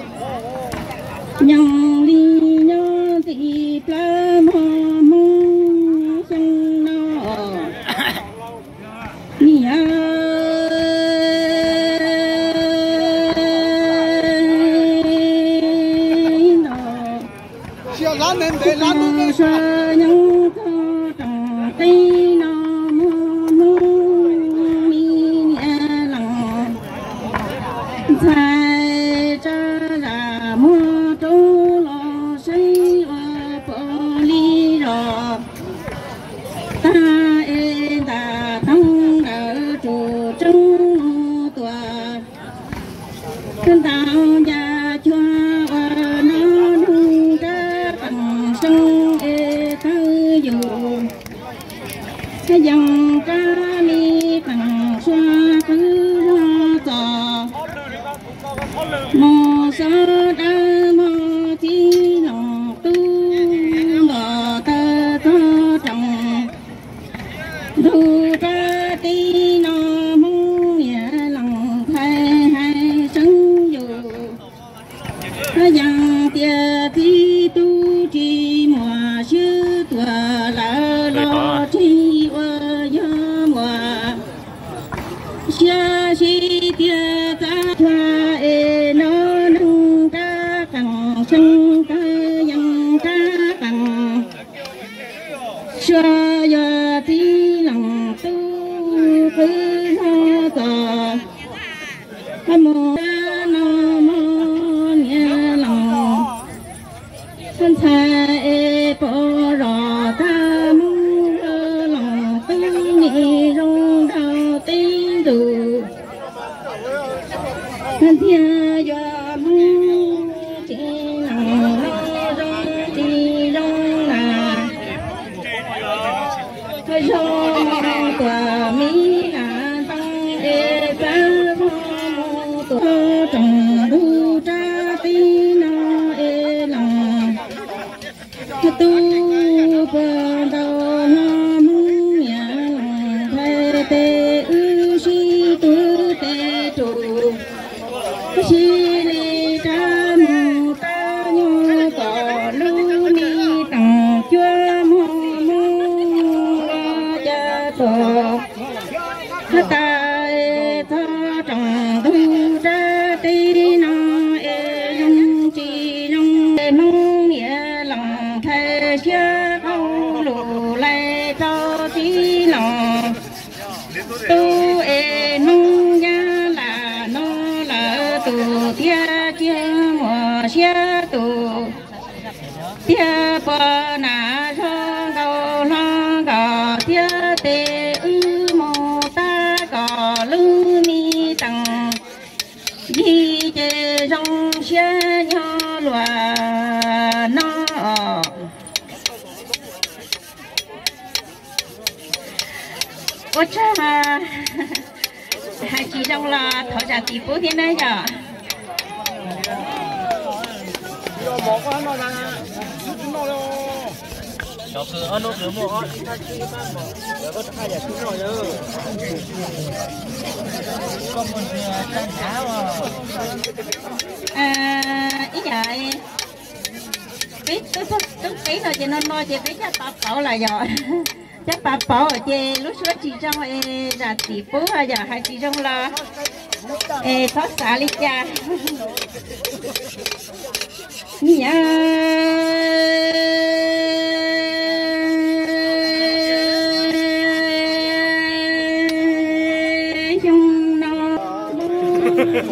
nyoos li nyob ntxim plawv mog Hmoob xyoo no. Niam nto, sua nyob txog rooj teb no muaj Hmoob me niam leej ntxhais tsa zam muag roob los saib ua puas li zos. Tag es ntam toog ntawd tsum tseeb tuam, ntaus ncas cuag ua noj neeg rab qeeg seeb es tawg yus, yees rab li qeeg sua qwb zog txos. Mus xob dawb mog txiv loos tub ntos taw txog rooj ntug rab teb no Hmoob niam leej ntxhais hais seeb yus. Yees tias txiv tub tsis muaj siab tuag lawm los tsis ua yog muaj siab sib tiag txav thuag es noj neeg rab qeeg seeb tawg yees rab qeeg sua yog txiv loos tub qwb zog txos. Mus no mog niam leej ntxhais es pov zos tag Hmoob leej tub nim zoo nraug teb ntus. Tiag yuav Hmoob tsis leej no zoo tsis zoo na. Zoo tuam mi a ntoo es pab mus tuam rooj ntug rab teb no es leej tub puag ntau hlo Hmoob niam leej ntxhais tes wb sib tw tes rus sib li rab mus rab nyuag kom lub me toom cuab muag Hmoob los cas tuam. Has tas txog rooj ntug rab teb no es zoo tsis zoo es Hmoob niam leej ntxhais siab qau lus lais rau txiv loos tub es Hmoob Nyab Laj no lawm tus thiab tsiag muag siab tus thiab puas nas zog nkaus hlo nkaus thiab tes wb mus tab kom lub me teem yig ces zoo siab nyob luag no. Ua tsaug, hais tsis zoo los thov zam txim pub thiab na yom. Ib yam peb tub tub teb no ces no no ces peb caj pas pauv lawm yom. Caj pas pauv ces lub suab tsis zoo es zam txim pub yom, hais tsis zoo los es txhob xav li cas. Yog xyoo no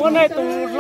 ua tus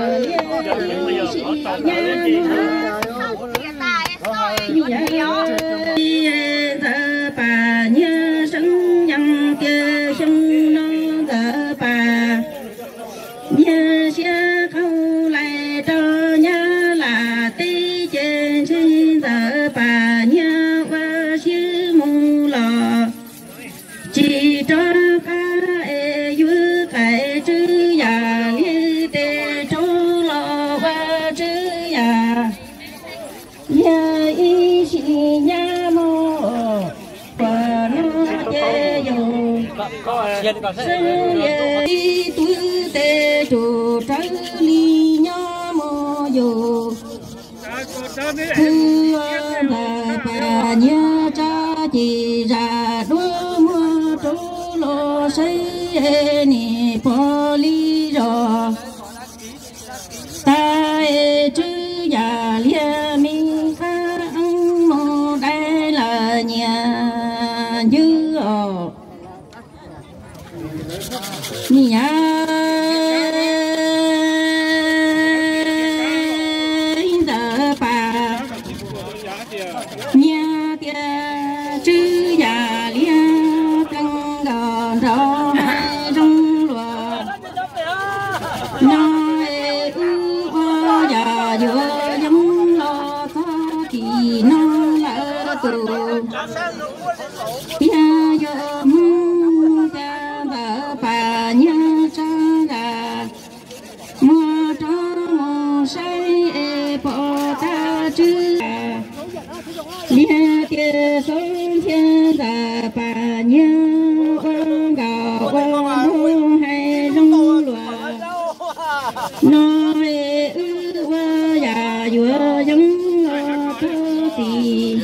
Ntxawm Paj nyiag seeb yees tias xyoo no Ntxawm Paj nyiag siab qaug lais rau Nyab Laj teb ces ntshe Ntxawm Paj nyiag ua siab mus los tsis rov qab es yuav qaim Tswv Yam Liag tes rau los ua Tswv Yam Liag ib sim nyab mus. Puas no ces yus seeb lias ib tug tes tus rawv li nyob mus yus. Khwv Ntxawm Paj nyiag tsa ci zam duab muag rau los saib nim pom li zos. Tas es Tswv Yam Liag me qab eeb mus dai lawm nyias ncwb os. Nyias Ntxawm Paj nyiag tias Tswv Yam Liag pleev nkaus nraug hais zoo luag. No es wb ua yam yuav yeeb los txog tim no lawm tus tiag yuav mus cas Ntxawm Paj nyiag tsa zam muag rov mus saib es pom tag Tswv Liag tias xub ntiag Ntxawm Paj nyiag ua nkaus ua nraug hais zoo luag. No es wb ua yam yuav yeeb los txog tim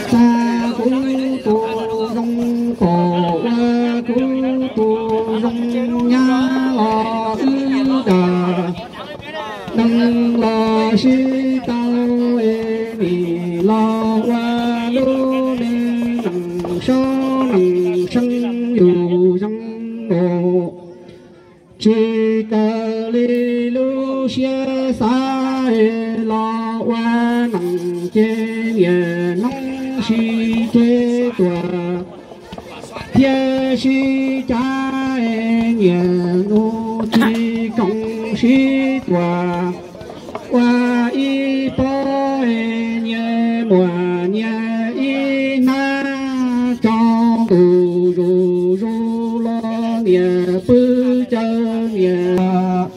Txog kuv tus zoo pom ua kuv tus zoo nyab los wb nram nees los sib tau es nim los ua lub me nees saub nees seeb yus zoo os. Tsis kawg li lub siab xav es los ua nees ces niam noob sib ceg tuag thiab sib cav es niam nus tsis koom sib tuag. Ua ib pob es nyias muam nyias ib hnab tso ntus zus zus los niam pw caw niam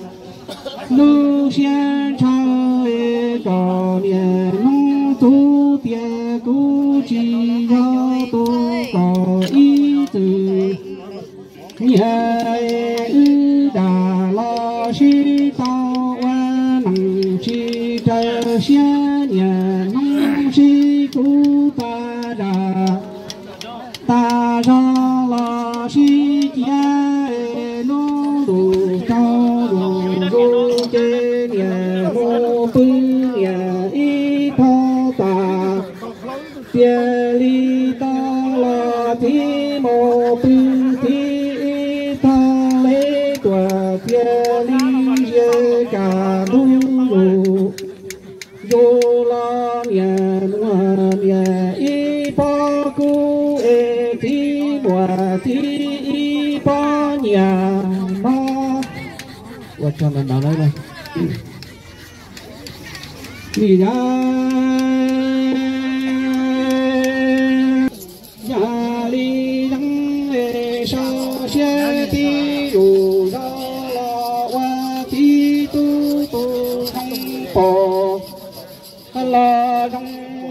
lub siab ntshaw es kom niam noob txub tias kuv tsis yog tus kom Wb dag los sib tau ua neej tsis raws siab, niaj hnub sib kub tag zog, tag zog los sib cia, lub ntuj tsaus ntuj zus ces niaj mus pw niaj ib thaj tas. Cia li tau los txiv mus pw txiv ib thaj, leb tuaj cia li zias kaj ntug zus. Zus los niaj muaj niaj ib pob kub es txiv muaj txiv ib pob nyiaj no. Ua tsaug ntau ntau na. Li yam, yam li yeeb es sau siab tib zus zog los ua txiv tub tu zoo pom. Los zoo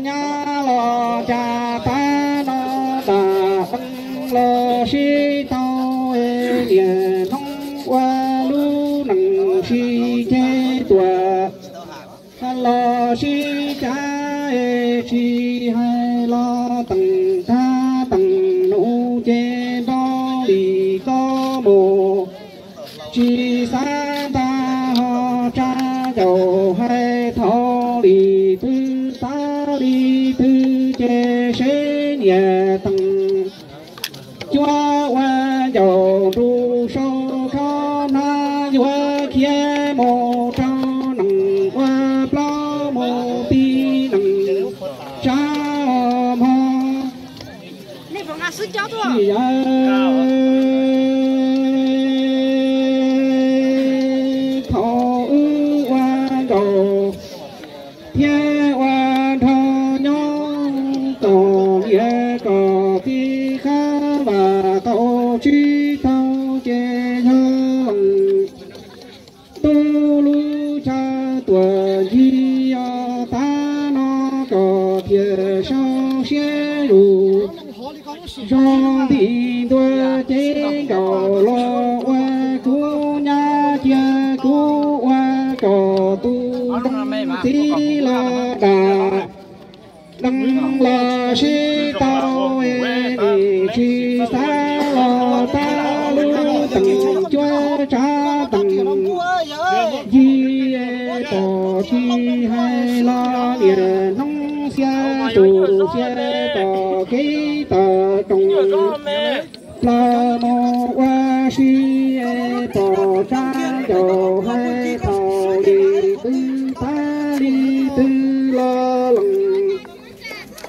nyab los cas pab no tas deev los sib tau, niaj hnub ua lub neej sib ceg tuaj. Los sib cav tsis hais los teem tag teem nus ces nrog li koj mus. Tsis xav ntag ho tsa caum hais thaum li twg tag li twg ces seb niam teem cuab ua ncaus nrug sau khov na, yuav khiav mus rau neeg ua plaub mus tib neeg tsa mog. Yawg, thaum wb ua nkaus thiab ua nrog nyob kom liam kom tib qab vam tau tsis tau ces yog leej tub lub chaw tuaj ncig os, tav no kom thiaj sau siab lug. Zoo nti ntua ces nkaus los ua kuv nyab cia kuv ua kom tus txiv los dam. Deev los sib tau, nim tsis xav los tag lub teem cuab tsa teem ncig, pom tsis hais los niaj hnub xia tus xia tom kev tom rooj. Plaws mus ua si, pom tsa ncaus hais thaum li twg tag li twg los leej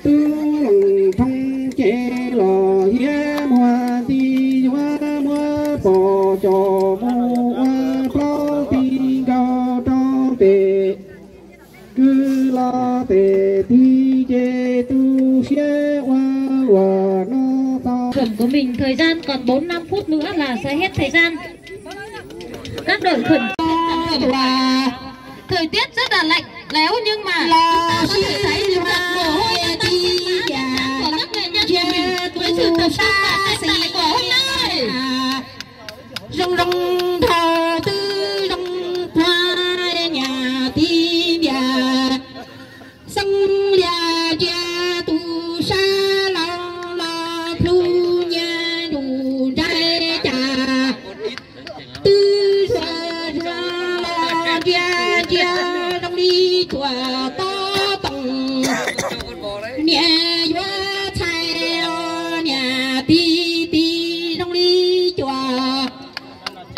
tub leej thoob ces los hiab muag nti yuav muab pom coj mus ua plaub ti nkaus rau pem. Kwv los pem tig ces tu siab ua luaj no tau. Thưởng của mình thời gian còn bốn năm phút nữa là sẽ hết thời gian. Các đội khẩn trương. Thời tiết rất là lạnh lẽo nhưng mà chúng ta có thể thấy được tận mồ hôi trên tay của các nghệ nhân của mình với sự tập trung và tay tài của hôm nay. Zoo zoo dhau twb zoo quaj nyaj tib npias, xeeb lias cia tus sab laug los plhu nyaj ntuj nraim cas. Twb zuag zuag los ntsia ntsia zoo li cuam tob toom, niam yuav txhais los niam tig tig zoo li cuam.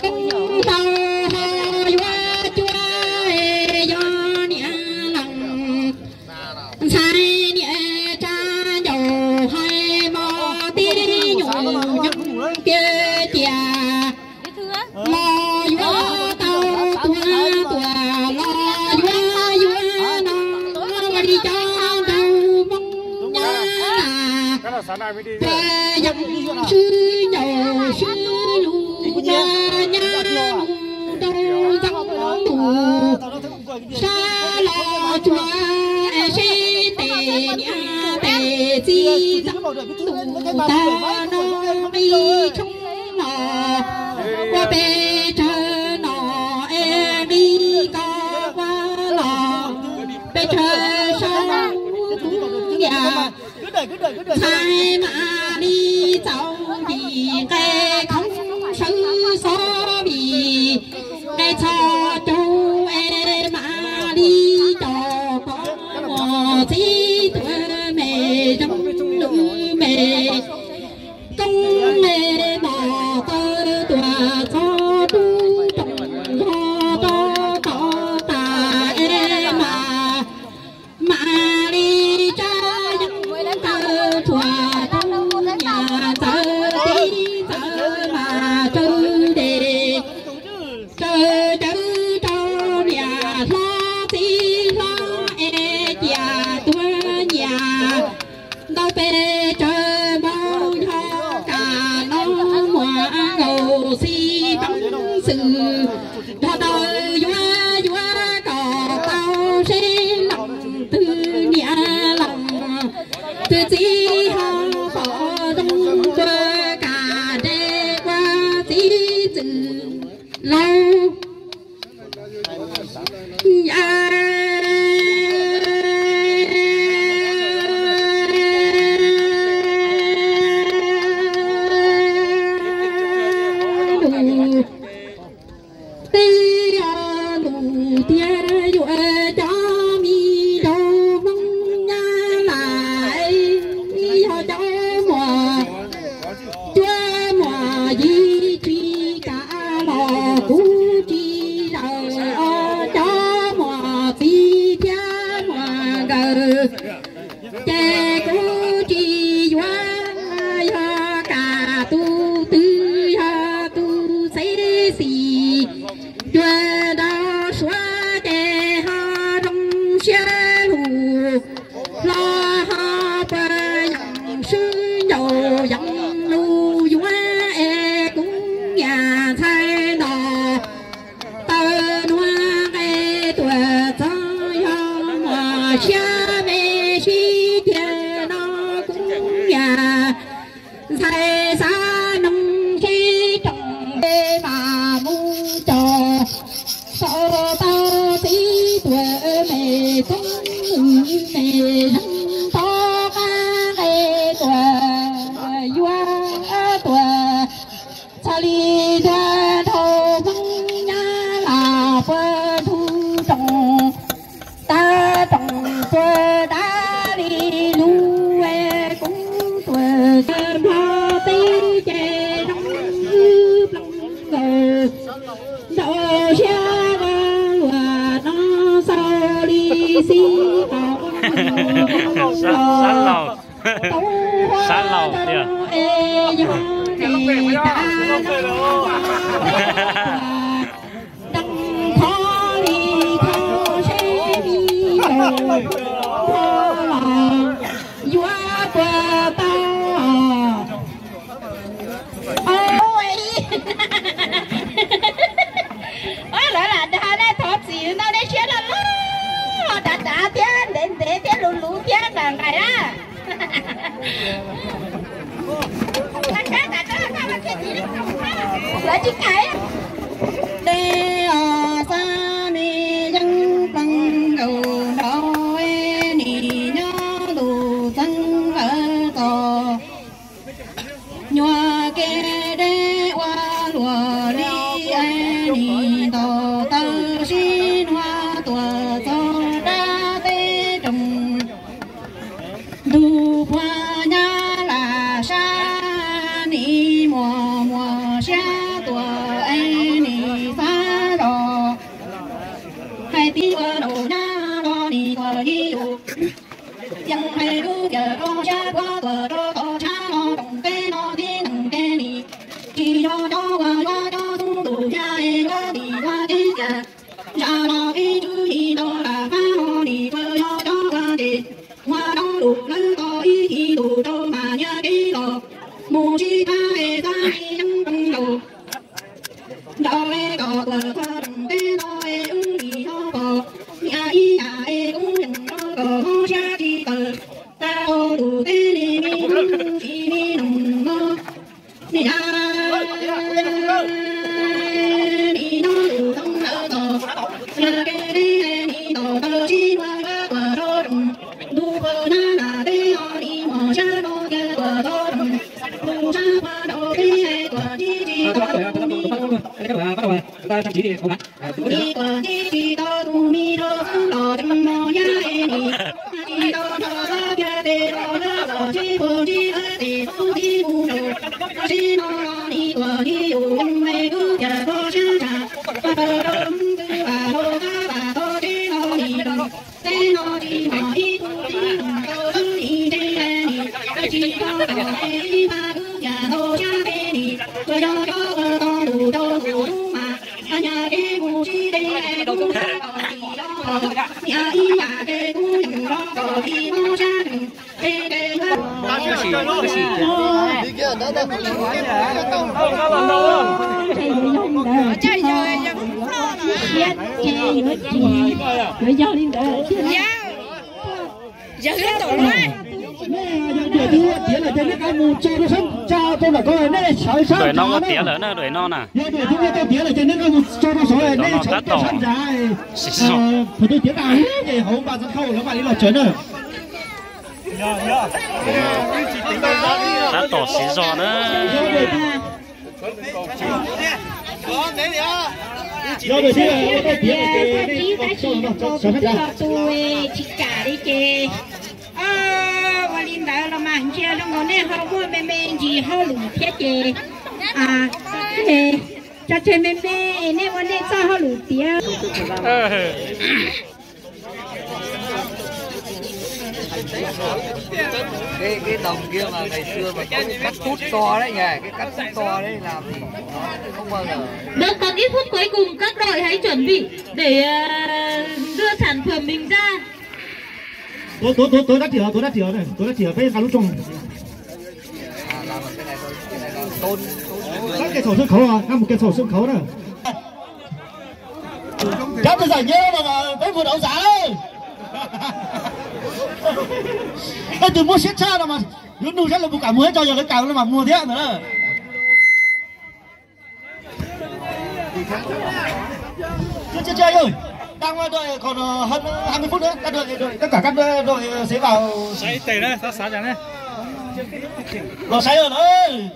Koob hlau ho yuav cuab yog niam leej ntxhais niam tsa ncaus hais mos tib nyuag nyoog kiag cia. Los yuav tau tuag tuag los yuav yuav no, ua li cov nraug Hmoob nyab, puas yeej swb ncaus swb lug, nyab lug rau ntxeev ntuj. Sab los tsuas seb tes niam tes txiv ntxeev ntuj tag no nqi tshoob los. Ntxhais mam li txaus yim nqe khoob sawv xov vim nqe txho caug es mam li coj pov muam txiv tuam me zoo lwm me koob me nom taw tuam txog rub rooj zog rau tom tas es mas mam li tsa yeeb taw tshuam rau niam ntxawm txiv ntxawm mas tsawv des tsawv cawv rau niam hlob txiv hlob es cia tuag nyiam ntau pes tsawv npaum yog kam no muam nkaus xib peeb xwm dhau ntawd yuav yuav kom tau seb leej twg niam leej twg txiv ho pom zoo tua kam nres ua txiv txwm laus. Lus tiag, lus tiag yuav cov me nraug Hmoob Nyab Laj yog cov muam cuab muam yig tsis kam los kuv tsis zaws os, cov muam txiv thiab muam nkawm ces kuv tsis yuav, yog kam tus twg yog tus txiv xim cuag nraug Suav ces ho zoo siab lug hlo ho puas yeem swb ncaus yeem lug yuav es kuv niam ntxhais nto taw nuav nqe tuam txog yog muam siab me sib tiag no kuv niam ntxhais xav noog seb rooj npe mas mus cog tau tau txiv tuam me koob me zeeg tov qab nqe tuam yuav tuam txog li tuag nraug Hmoob Nyab Laj puag ntug rooj tag rooj puag dab li lug es kuv tuam nplog teb ces zoo wb ploog nkaus ntau siab ua luam no xaus li xij tau los tau huab rau es yog es tas no deej thov li thov seb mi ncaus puag los yuav puas tau. Lawv lam dag na, thov txim ntau nej siab loj loj, dav dav thiab ntev ntev thiab luv luv thiab nqaim nqaim na. Lawv tsis kam. Dej os xab me yeej pleeg nkaus nraud es nim nyob ntuj txeeb lawv txog. Nyuag kev deb ua luam li es nim ntaus taw sib nuav tuam txog dab teb rooj. Ntuj puag Nyab Laj sab nim muaj muaj siab tuam es nim xav los hais tias ua nraum Nyab Laj nim tuam yig yus. Yeej hais lub tiam rau sab puag tuam rau tau tshab no rooj teb no tib neeg tej nim tsis yog cov uas yuav cov xub ntuj yaj es yuav tim yuav teb tias zaj no ib tswv yim ntau lam fab no nim tsuas yog cov uas ces ua rau lus lawv tau ib yim tus rau mas nyiaj kev los mus sib thab es xab li yeej zoo laus. Nraud es kom tuam txog rooj teb no es wb nim no pom niam ib yam es kuv yeej rau kom mob siab tsis tawm tag rau lus teb li me tsis li noog no. Niam, nim no lus txeeb lawv txog, niam kev deb nim ntaus taw sib nuav yuav tuam rau rooj. Ntuj puag Nyab Laj teb no nim muaj Yuav yog li ntawd thiab. Yog tiav lawm ces nej mus tso rau sab tsa rau ntawm ko, nej sawv sab tsa na. Yog tiav lawm ces nej mus tso rau saud, nej sawv tsa sab tsa. Thaum twg tiav tas ces hauv npas txog khau lawv mam li los tsev na. Tab tom siv zog na. Yog tiav lawm ces nej mus tso rau saud. Tsis kam li ces ua li ntawd los mas ntsia zoo nkaus nej ho muaj me me ntsis hauj lwm thiab ces tso tseg me me, nej ua nej txoj hauj lwm tiav. Cái cái đồng kia mà ngày xưa mà có cái cắt phút to đấy nhỉ, cái cắt phút to đấy làm thì không bao giờ. Được, còn ít phút cuối cùng các đội hãy chuẩn bị để ờ, đưa sản phẩm mình ra. Tuav, tuav, tuav, tuav dab tsi, tuav dab tsi, tuav dab tsi peb nqa lub rooj. Sab kev txhaum sân khấu, nqa mus kev txhaum sân khấu na. Cov tus giải nhớ no mà peb mus đấu giá đấy. Ej, tus muaj siab tshaj no mas yuav nug saib lawv puas kam muag thiab, tso yog lawv kam lawv mam muag thiab ntag na. Chưa, chưa, chưa, ơi. Đang đợi còn hơn hai mươi phút nữa, các đội, đội, tất cả các đội sẽ vào. Xav ib teg na, xav xav cas na. Los saib rồi đấy.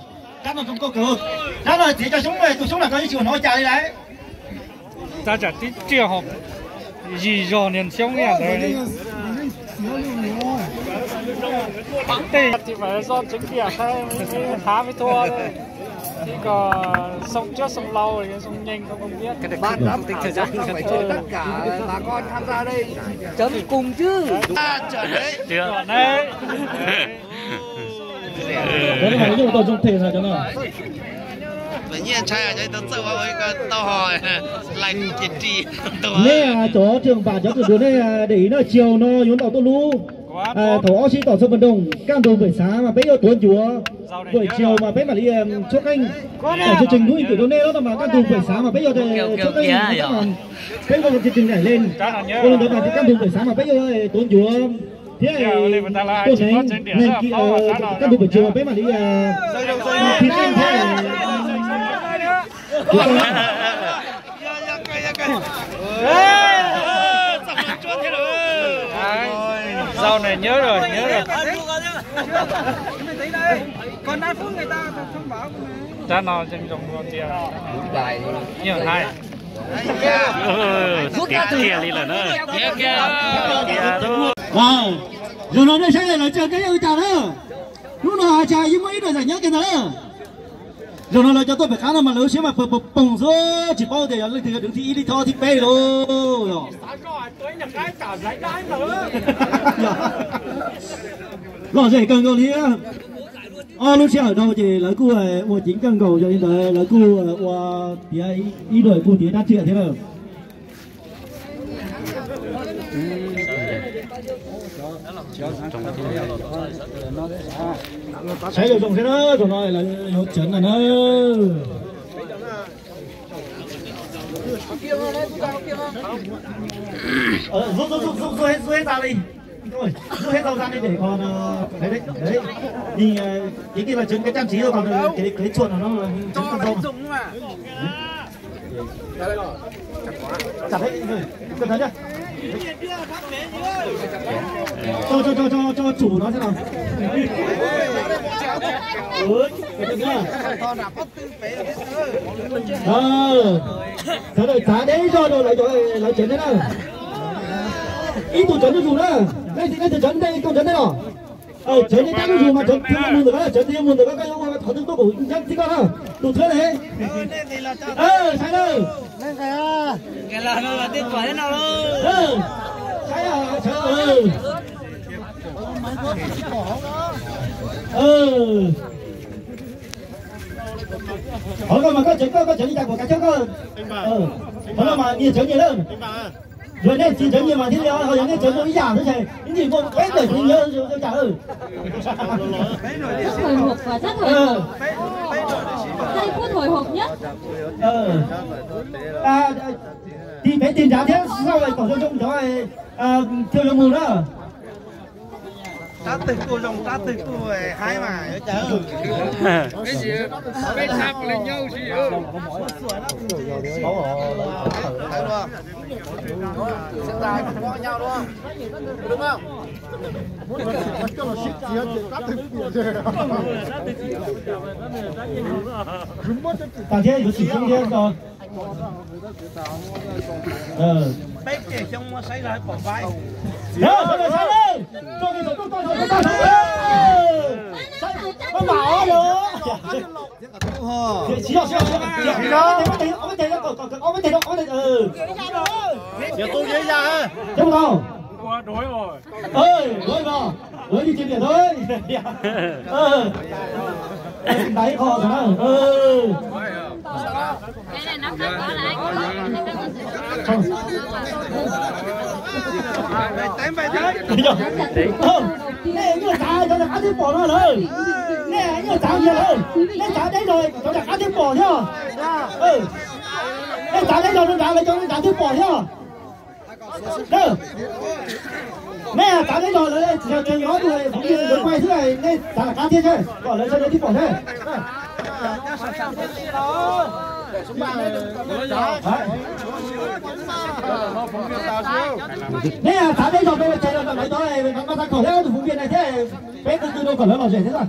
Rab no trông cốc kìa. Rab no txiav cov xyoob, tus xyoob no koj yeej tsis ua hnov cas li lauj. Tab tsam tib riam ho zis zog niag xyoob ib yam ntawd. Tej tsis phải do chính quyền hay, hay thả với thua đây. Chứ còn sông trước sông lâu thì sông nhanh không không biết. Ban giám khảo chắc là phải cho tất cả bà con tham gia đây chấm cùng chứ. Cov no mas yeej ua tau zoo phem na cov no. Nyiaj ntshai cov tau txawj ua ua ko tau ho lais ces ris. Nej cov trường bản cov kws duas nej để ý na, chiều no yuav ntaus tuaj lub. Thaum ob sib tom txog Pha Nrooj, kaj ntug buổi sáng mas peb yuav tuav ncuav, buổi chiều mas peb mam li tshub qeej. Thaum chương trình hnub ib tug rau nej lawm no mas kaj ntug buổi sáng mas peb yuav tshub qeej, peb ua chương trình nhảy lên. Ua li ntawd mas kaj ntug buổi sáng mas peb yuav tuav ncuav thiab tuaj neeg, kaj ntug buổi chiều mas peb mam li thi qeej thiab. Sau này nhớ rồi, nhớ rồi. Rab no zeeg zoo dua tiag. Nyiaj hais. Tiav kiag li lawm na. Zaum no nej saib lawv tsaws kab yeej ua cas na. Hnub no hais tias yeej muaj ib daim giải nhất kiag ntag na. Zaum no lawv cov tuaj pem qab no mas lawv lub siab mas pw pw poog xwb, tsis paub tias yog leej twg yog thib ib, thib ob, thib peb lauj. Lom zem kawg nkaus li. Ob lub sij hawm dhau ces lawv kuj ua ceev kawg nkaus, yog li ntawd lawv kuj ua tiav, ib daim kuj tiav dab tsi thiab na. Saib zoo zoo thiab na, zaum no lawv yuav ceev lawm na. Rub, rub, rub, rub, rub hết, rub hết ra đi. Ôi, rút hết rau ra đi để còn ờ, đấy, đấy, đấy. Nhìn ờ, cái kia là chấm cái trang trí rồi còn ờ, cái cái chuột nó nó là chấm con rau. Chặt hết, cẩn thận nhá. Cho, cho, cho, cho, cho chủ nó thế nào. Ừ, cái thứ kia. Ờ, trả lời trả đấy do đâu lại cho, lại chấn thế nào. Ít tụ chấn cho chủ đó. Đây thì đây thì chấn đây, không chấn thế nào. Ờ, chấn đi tắt cho chủ mà chấn thì mừng được đó, chấn thì mừng được đó, các ông thọ tương tốt của chắc thích con đó. Tụ thứ này. Ờ, sai đâu. Ơ, sai à, sai, ừ. Ừ. Hold on mà có chấn, có, có chấn đi chặt của cái trước cơ. Ừ. Hold on mà nhiều chấn nhiều lắm. Rồi nên chỉ chấn nhiều mà thế nào, rồi nên chấn một ít giảm thôi. Cái gì mà quét đẩy thì nhớ rồi, rồi trả, ừ. Rất hồi hộp và rất hồi hộp. Giây phút hồi hộp nhất. Ờ. À, à, thì phải tìm trả thế sao lại còn trong trong đó, à, thiêu trong mù đó. Tab twg kuj zoo, tab twg kuj haib mas. Tam thiab yuav tsis coob thiab so. Peb ceg xyoob muab saib zog pom faib. Ua dua ib yam. Ua dua ib yam. Ua li ces niam thôi. Ntais qho na. Nej nyuaj tsav cov rov qab twb pom no lawm. Nej nyuaj tsav kiag lawm. Nej tsav deb zog cov rov qab twb pom thiab. Nej tsav deb zog rau nrad lawv cov rau nrad twb pom thiab. Nej tsav deb zog lawv, tsis yog tseem ob tug phóng viên lawv quay xwb, nej tsav rov qab thiab seb kom lawv sawv daws twb pom seb. Nej tsav deb zog peb tseg rau ntawm lawv cov, mas tau kom thiab tus phóng viên này thiab, peb tus twg rau kom lawv lom zem thiab.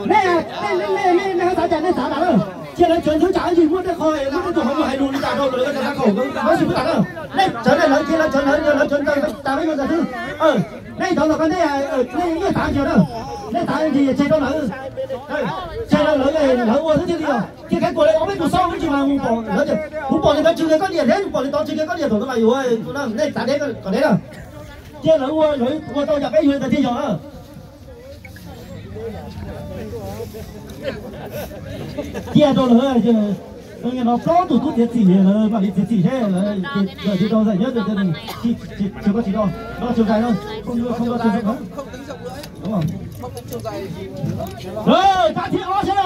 Nej, nej, nej, nej ho xav cas nej xav tas lawm. Cia lawv tsawv ntxwv tsam ib ntsis muaj tej qho muaj tej tus ho mus hais lus li cas rau lawv cov kham khaum lawv tsis pub tas lawm. Nej tsawv lawv, cia lawv tsawv lawv, lawv tsawv ntawd tas peb yuav ntawd xwb. Nej cov ntawm ko nej, nej yeej xav kiag na. Nej xav ntsis tseg rau lawv, tseg rau lawv, lawv ua xwb thiaj li os. Cia kev kuas li ob peb tus xauj ib ntsis mas mus pom lawv, kuv pom li ntawd tsw kiag koj diam thiab, kuv pom li ntawd tsw kiag koj diam thaum ntawd mas yuav, nej xav deb kom deb na. Cia lawv ua, lawv ua tau yam peb yuav ntawd thiaj yog na. Cia rau lawv, no plaub tus tub txiav txim lawv mam li txiav txim seb lawv tsis tau zais nyob, tsis tau, no tsis zais no, không, không cho trường hợp. Tag thib ob seb os.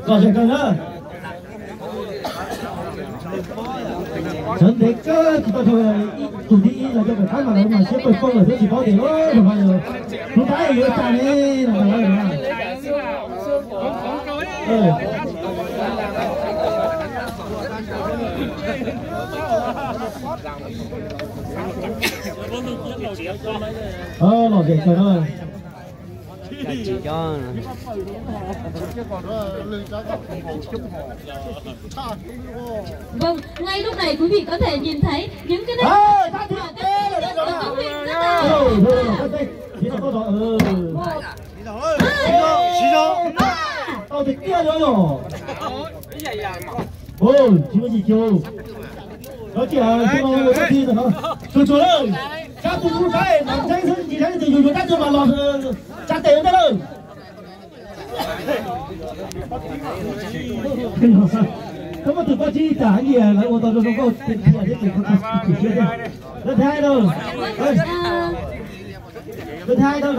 Lom zem kawg na. Sawv ntev kawg tsis tau dhau, tus thib ib los cov Thaib mas lawv mas siab pawg pawg lawm thiab tsis paub tias tus Thaib yuav cas ne. Lom zem kawg na. Vâng, ngay lúc này quý vị có thể nhìn thấy những cái nét Ê, thắt thiệt. Công viên rất là Ê, thắt thiệt. Một, hai, ba. Tau tiag tiag rồi. Ôi, chín mươi chín triệu. Ua tsi ua tsi no, tsuag tsuag lawm. Tsab tug tub tsab no ntseeb xwb, tsis ntseeb tes yus yuav tsab tug mas los tsab tes ua ntej lawm. Koj muaj tus poj tsib tas nyias lawv ua tau zoo zoo nkauj tiag thiab ces koj tsis siab thiab. Lawv thaiv rau, lawv thaiv rau.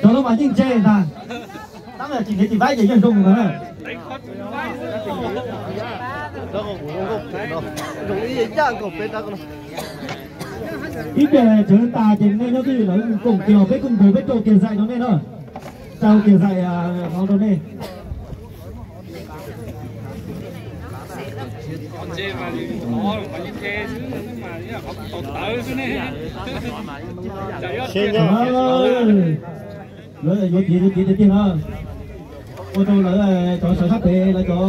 Cov no mas yeej ntse ntag. Tab sis tsis nrhiav tsis faib ces yeej zoo ntag na. Ib pliag tseev tas ces nej nyob twj ywm lawv koom kiag peb koom nkaus peb rau kiag zaim rau nej na. Rau kiag zaim no rau nej. Lawv yuav tiav tiav tiag tiag na. Ua rau lawv cov sawv sab pem lawv cov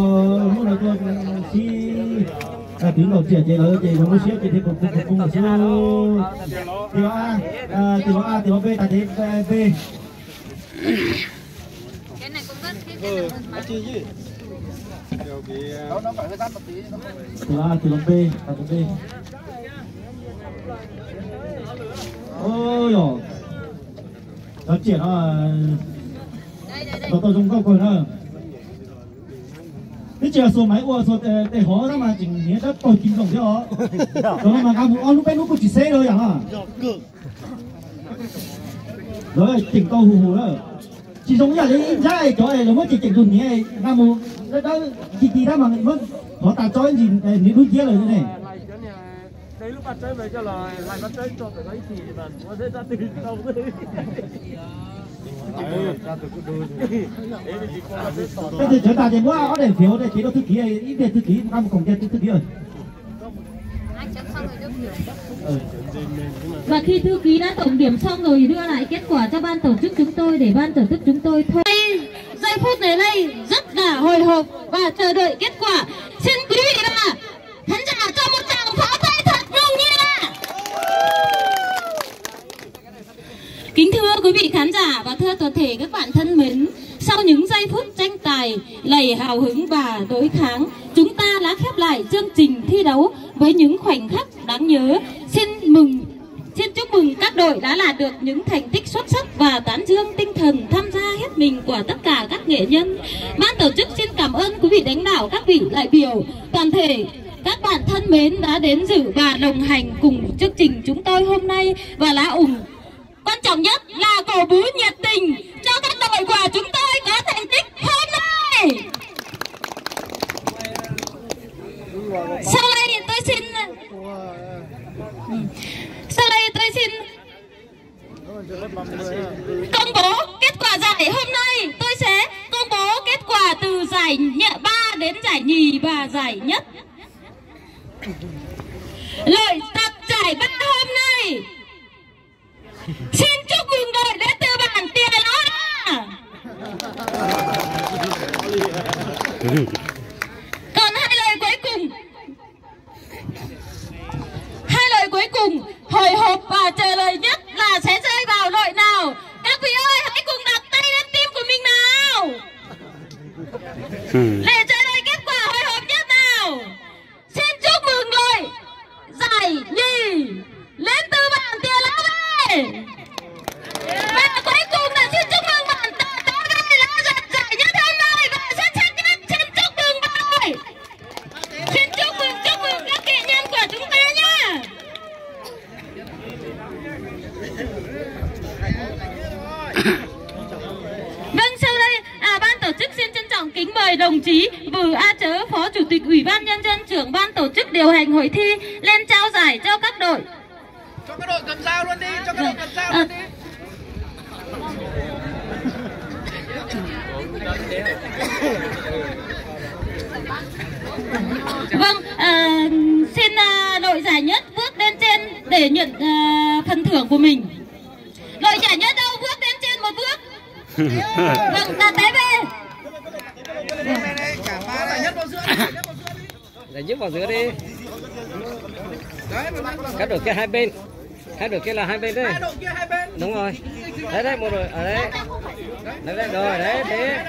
muab lawv tuaj sib twv ntaus riam ces lawv ces zoo lub siab ces thiaj pum pum pum xwb. Tis los A, tis los A, tis los B, tas ces B. Tis los A, tis los B, tas ces B. Oj yog, cov riam no los tau zoo nkauj kawg na. Twb tsis yog xuas maiv ua, xuas tes hov tab mas tseem hniav dawb paug ci nkoos thiab os. Cov no mas nqa mus ob hnub peb hnub kuj tsis xeb rau yam no. Lawv ceem tau huv huv lawm. Tsis zoo ib yam li ib nrab cov es lawv muab ceem ceem tus hniav nqa mus dawb dawb ci ci tab mas muab hov tas tso ib ntsis hniav dub nciab lawm ne. Tej tus tsawv tas ces muab ob daim fiav ua daim cev rau thư ký, ib pliag thư ký nqa mus koom kiag thư ký. Và khi thư ký đã tổng điểm xong rồi thì đưa lại kết quả cho ban tổ chức chúng tôi để ban tổ chức chúng tôi thôi. Giây phút này đây rất là hồi hộp và chờ đợi kết quả. Xin quý vị và khán giả cho một tràng pháo tay thật nồng nhiệt ạ. Kính thưa quý vị khán giả và thưa toàn thể các bạn thân mến, sau những giây phút tranh tài đầy hào hứng và đối kháng, chúng ta đã khép lại chương trình thi đấu với những khoảnh khắc đáng nhớ. Xin mừng, xin chúc mừng các đội đã đạt được những thành tích xuất sắc và tán dương tinh thần tham gia hết mình của tất cả các nghệ nhân. Ban tổ chức xin cảm ơn quý vị lãnh đạo, các vị đại biểu, toàn thể các bạn thân mến đã đến dự và đồng hành cùng chương trình chúng tôi hôm nay và lá ủng Quan trọng nhất là cổ vũ nhiệt tình cho các đội của chúng tôi có thành tích hôm nay. Sau đây tôi xin sau đây tôi xin công bố kết quả giải hôm nay. Tôi sẽ công bố kết quả từ giải nhì ba đến giải nhì và giải nhất. Lợi tập giải ba hôm nay. Xin chúc mừng đội đến từ bản Tià Lót. Còn hai đội cuối cùng, hai đội cuối cùng hồi hộp và chờ đợi nhất là sẽ rơi vào đội nào. Các vị ơi, hãy cùng đặt tay lên team của mình nào. Để chờ đợi kết quả hồi hộp nhất nào. Xin chúc mừng đội giải nhì đến từ bản Tià Lót đây. Và cuối cùng là xin chúc mừng bản Tià Lót đây đã giành giải nhất hôm nay và xuất sắc nhất. Xin chúc mừng ba đội. Xin chúc mừng, chúc mừng các nghệ nhân của chúng ta nha. Vâng, sau đây, à, ban tổ chức xin trân trọng kính mời đồng chí Vự A Chớ, Phó Chủ tịch Ủy ban Nhân dân, trưởng ban tổ chức điều hành hội thi lên trao giải cho các đội. Cho các đội cầm dao luôn đi, cho các đội cầm dao luôn đi. Đội giải nhất đâu, bước lên trên một bước. Vâng, là té về. Giải nhất vào giữa đi. Các đội kia hai bên. Hai đội kia là hai bên đấy. Đúng rồi. Đấy, đấy, một đội ở đấy. Đấy, đấy, rồi, đấy, thế.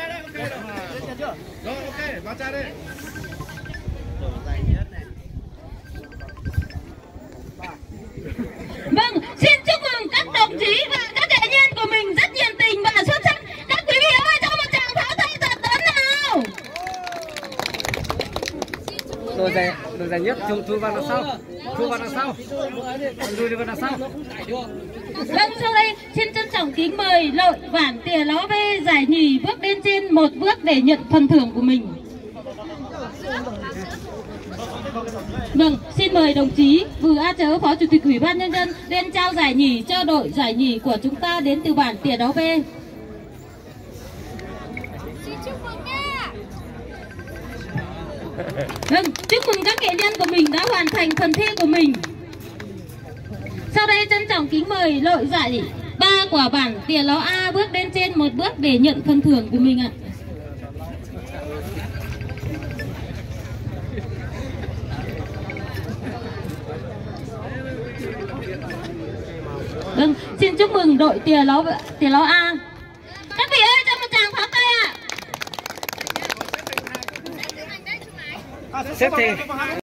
Vâng, xin chúc mừng các đồng chí và các nghệ nhân của mình rất nhiệt tình và xuất sắc. Các quý vị ơi, cho một tràng pháo tay thật lớn nào. Đội giải, đội giải nhất Trung Thu Văn đằng sau. Thu Văn đằng sau. Lui đi Văn đằng sau. Vâng, sau đây xin trân trọng kính mời đội Bản Tìa Ló B giải nhì bước lên trên một bước để nhận phần thưởng của mình. Vâng, xin mời đồng chí Vư A Chớ, Phó Chủ tịch Ủy ban Nhân dân lên trao giải nhì cho đội giải nhì của chúng ta đến từ bản Tìa Đó B. Vâng, chúc mừng các nghệ nhân của mình đã hoàn thành phần thi của mình. Sau đây trân trọng kính mời đội giải ba của bản Tìa Ló A bước lên trên một bước để nhận phần thưởng của mình ạ. Vâng, xin chúc mừng đội Tìa Ló, Tìa Ló A. Các vị ơi, cho một tràng pháo tay ạ. Xếp thì